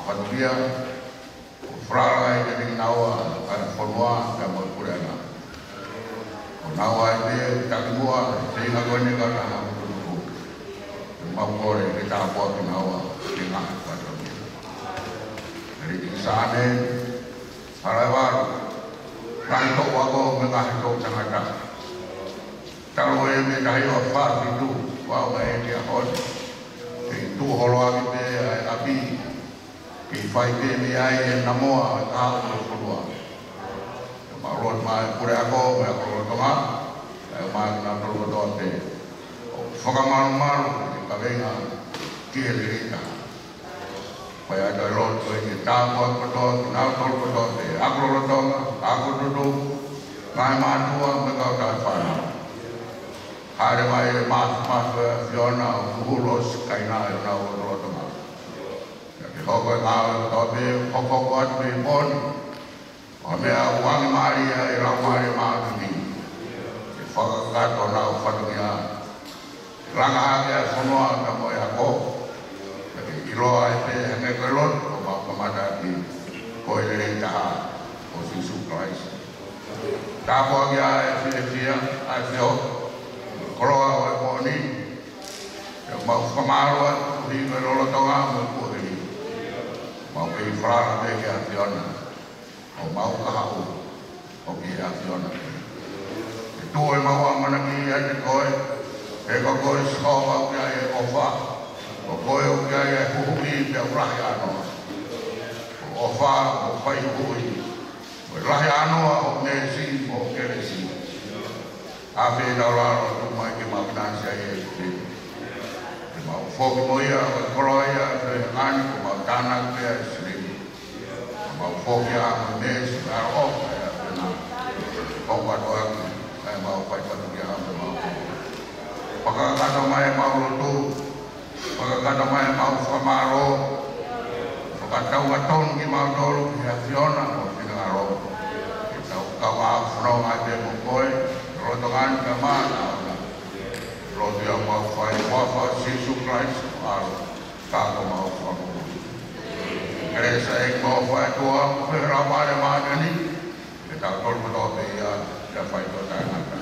patu pia, ʻo falala ai ke ring nawa, ʻa e fonua, ka mo e puleʻanga. ʻO Naʻa ʻi ai pē takimuʻa, feinga ko eni ka naʻa mo tutuku. Mau kole ke tāpuakiʻi kinaua, ke ngaahi fatongia. Eli ki Sāne, hala e valu, ngaahi toʻu ako mo e ngaahi toʻu tangata. Talu e mei he taha hiva fā fitu, ua ua e kia honi. Kei tuʻu holo ʻaki pē ʻa e ʻapi. Kei fai pē mei ai e namoa ʻo e kahaʻu mo e fonua. Mau lotu mai pule ako, mo e ako lolotonga, ʻa e mai kinautolu kotoa pē. ʻO fakamalumalu, ke kaveinga, ki he lelei taha. Pea ʻoatu e lotu ʻe ke tāpuaki kotoa, kinautolu kotoa pē. Ako lolotonga, ako tutuku, ngaahi mātuʻa, mo e kau tauhi fānau. Hāʻele mai e māfimafi ʻa e ʻAfiona ʻo huhuʻi ʻo sikaina ʻi honau lotolotonga. Pea ke hoko e ngāue kotoa pē, hokohoko atu pē ʻi he pō ni. ʻO meʻa ʻoku ange mālie ai e Laumālie Māʻoniʻoni. Ke fakakakato honau fatongia. Langa hake ʻa e fonua ka mo e ako. Pea ke ʻiloa ai pē hangē ko e lotu, ʻoku mau kamata ʻaki, ko e lelei taha, ko Sīsū Kalaisi. Tāpuakiʻi ʻa e fiefia, ʻa e feohi, koloa ʻo e pō ni. Pea mau fakamālō atu koeʻuhi ko e lolotonga mo e kuohili. Mau kei falala pē ki he ʻAfiona. ʻO mau kahaʻu, ʻoku ʻi he ʻAfiona. Ke tuʻu ʻemau ʻamanaki ʻiate koe, he ko koe Sihova ʻoku ʻi ai e ʻofa. Ko koe ʻoku ʻi ai e huhuʻi pea ʻoku lahi ʻānoa. Ko e ʻofa, ko e fai huhuʻi. Ko e lahi ʻānoa ʻo e meesi mo e kelesi. ʻAfio ʻi hotau lalo, tuku mai ke mau ʻinasi ai ʻi he ʻEiki. Ke mau foki mo ia, ko e koloa ia, ko e ngani, ko mau tānaki pea ʻi he silini. Ke mau foki ʻa e meesi, ʻa e ʻofa ʻa e ʻAfiona. Ko e katoa ʻaki, ʻa e mau fai patu ki ha mo mau. Fakakakato mai ʻemau lotu, fakakakato mai ʻemau fakamālō, fakatauʻatāina kimautolu ki he ʻAfiona mo e finangalo. Ke tau kau ʻa e fononga ʻi he pō ko eni, lolotonga ni ka mana ona. Lotu ia mau fai, huafa ʻo Sīsū Kalaisi, ʻAlo, ka ko homau Fakamoʻui. Kelesi ʻa e ʻEiki mo e ʻofa ʻa e ʻOtua, mo e feohi ʻa e Laumālie Māʻoniʻoni, ke tau tolu kotoa pē ia, ke fai ko taina.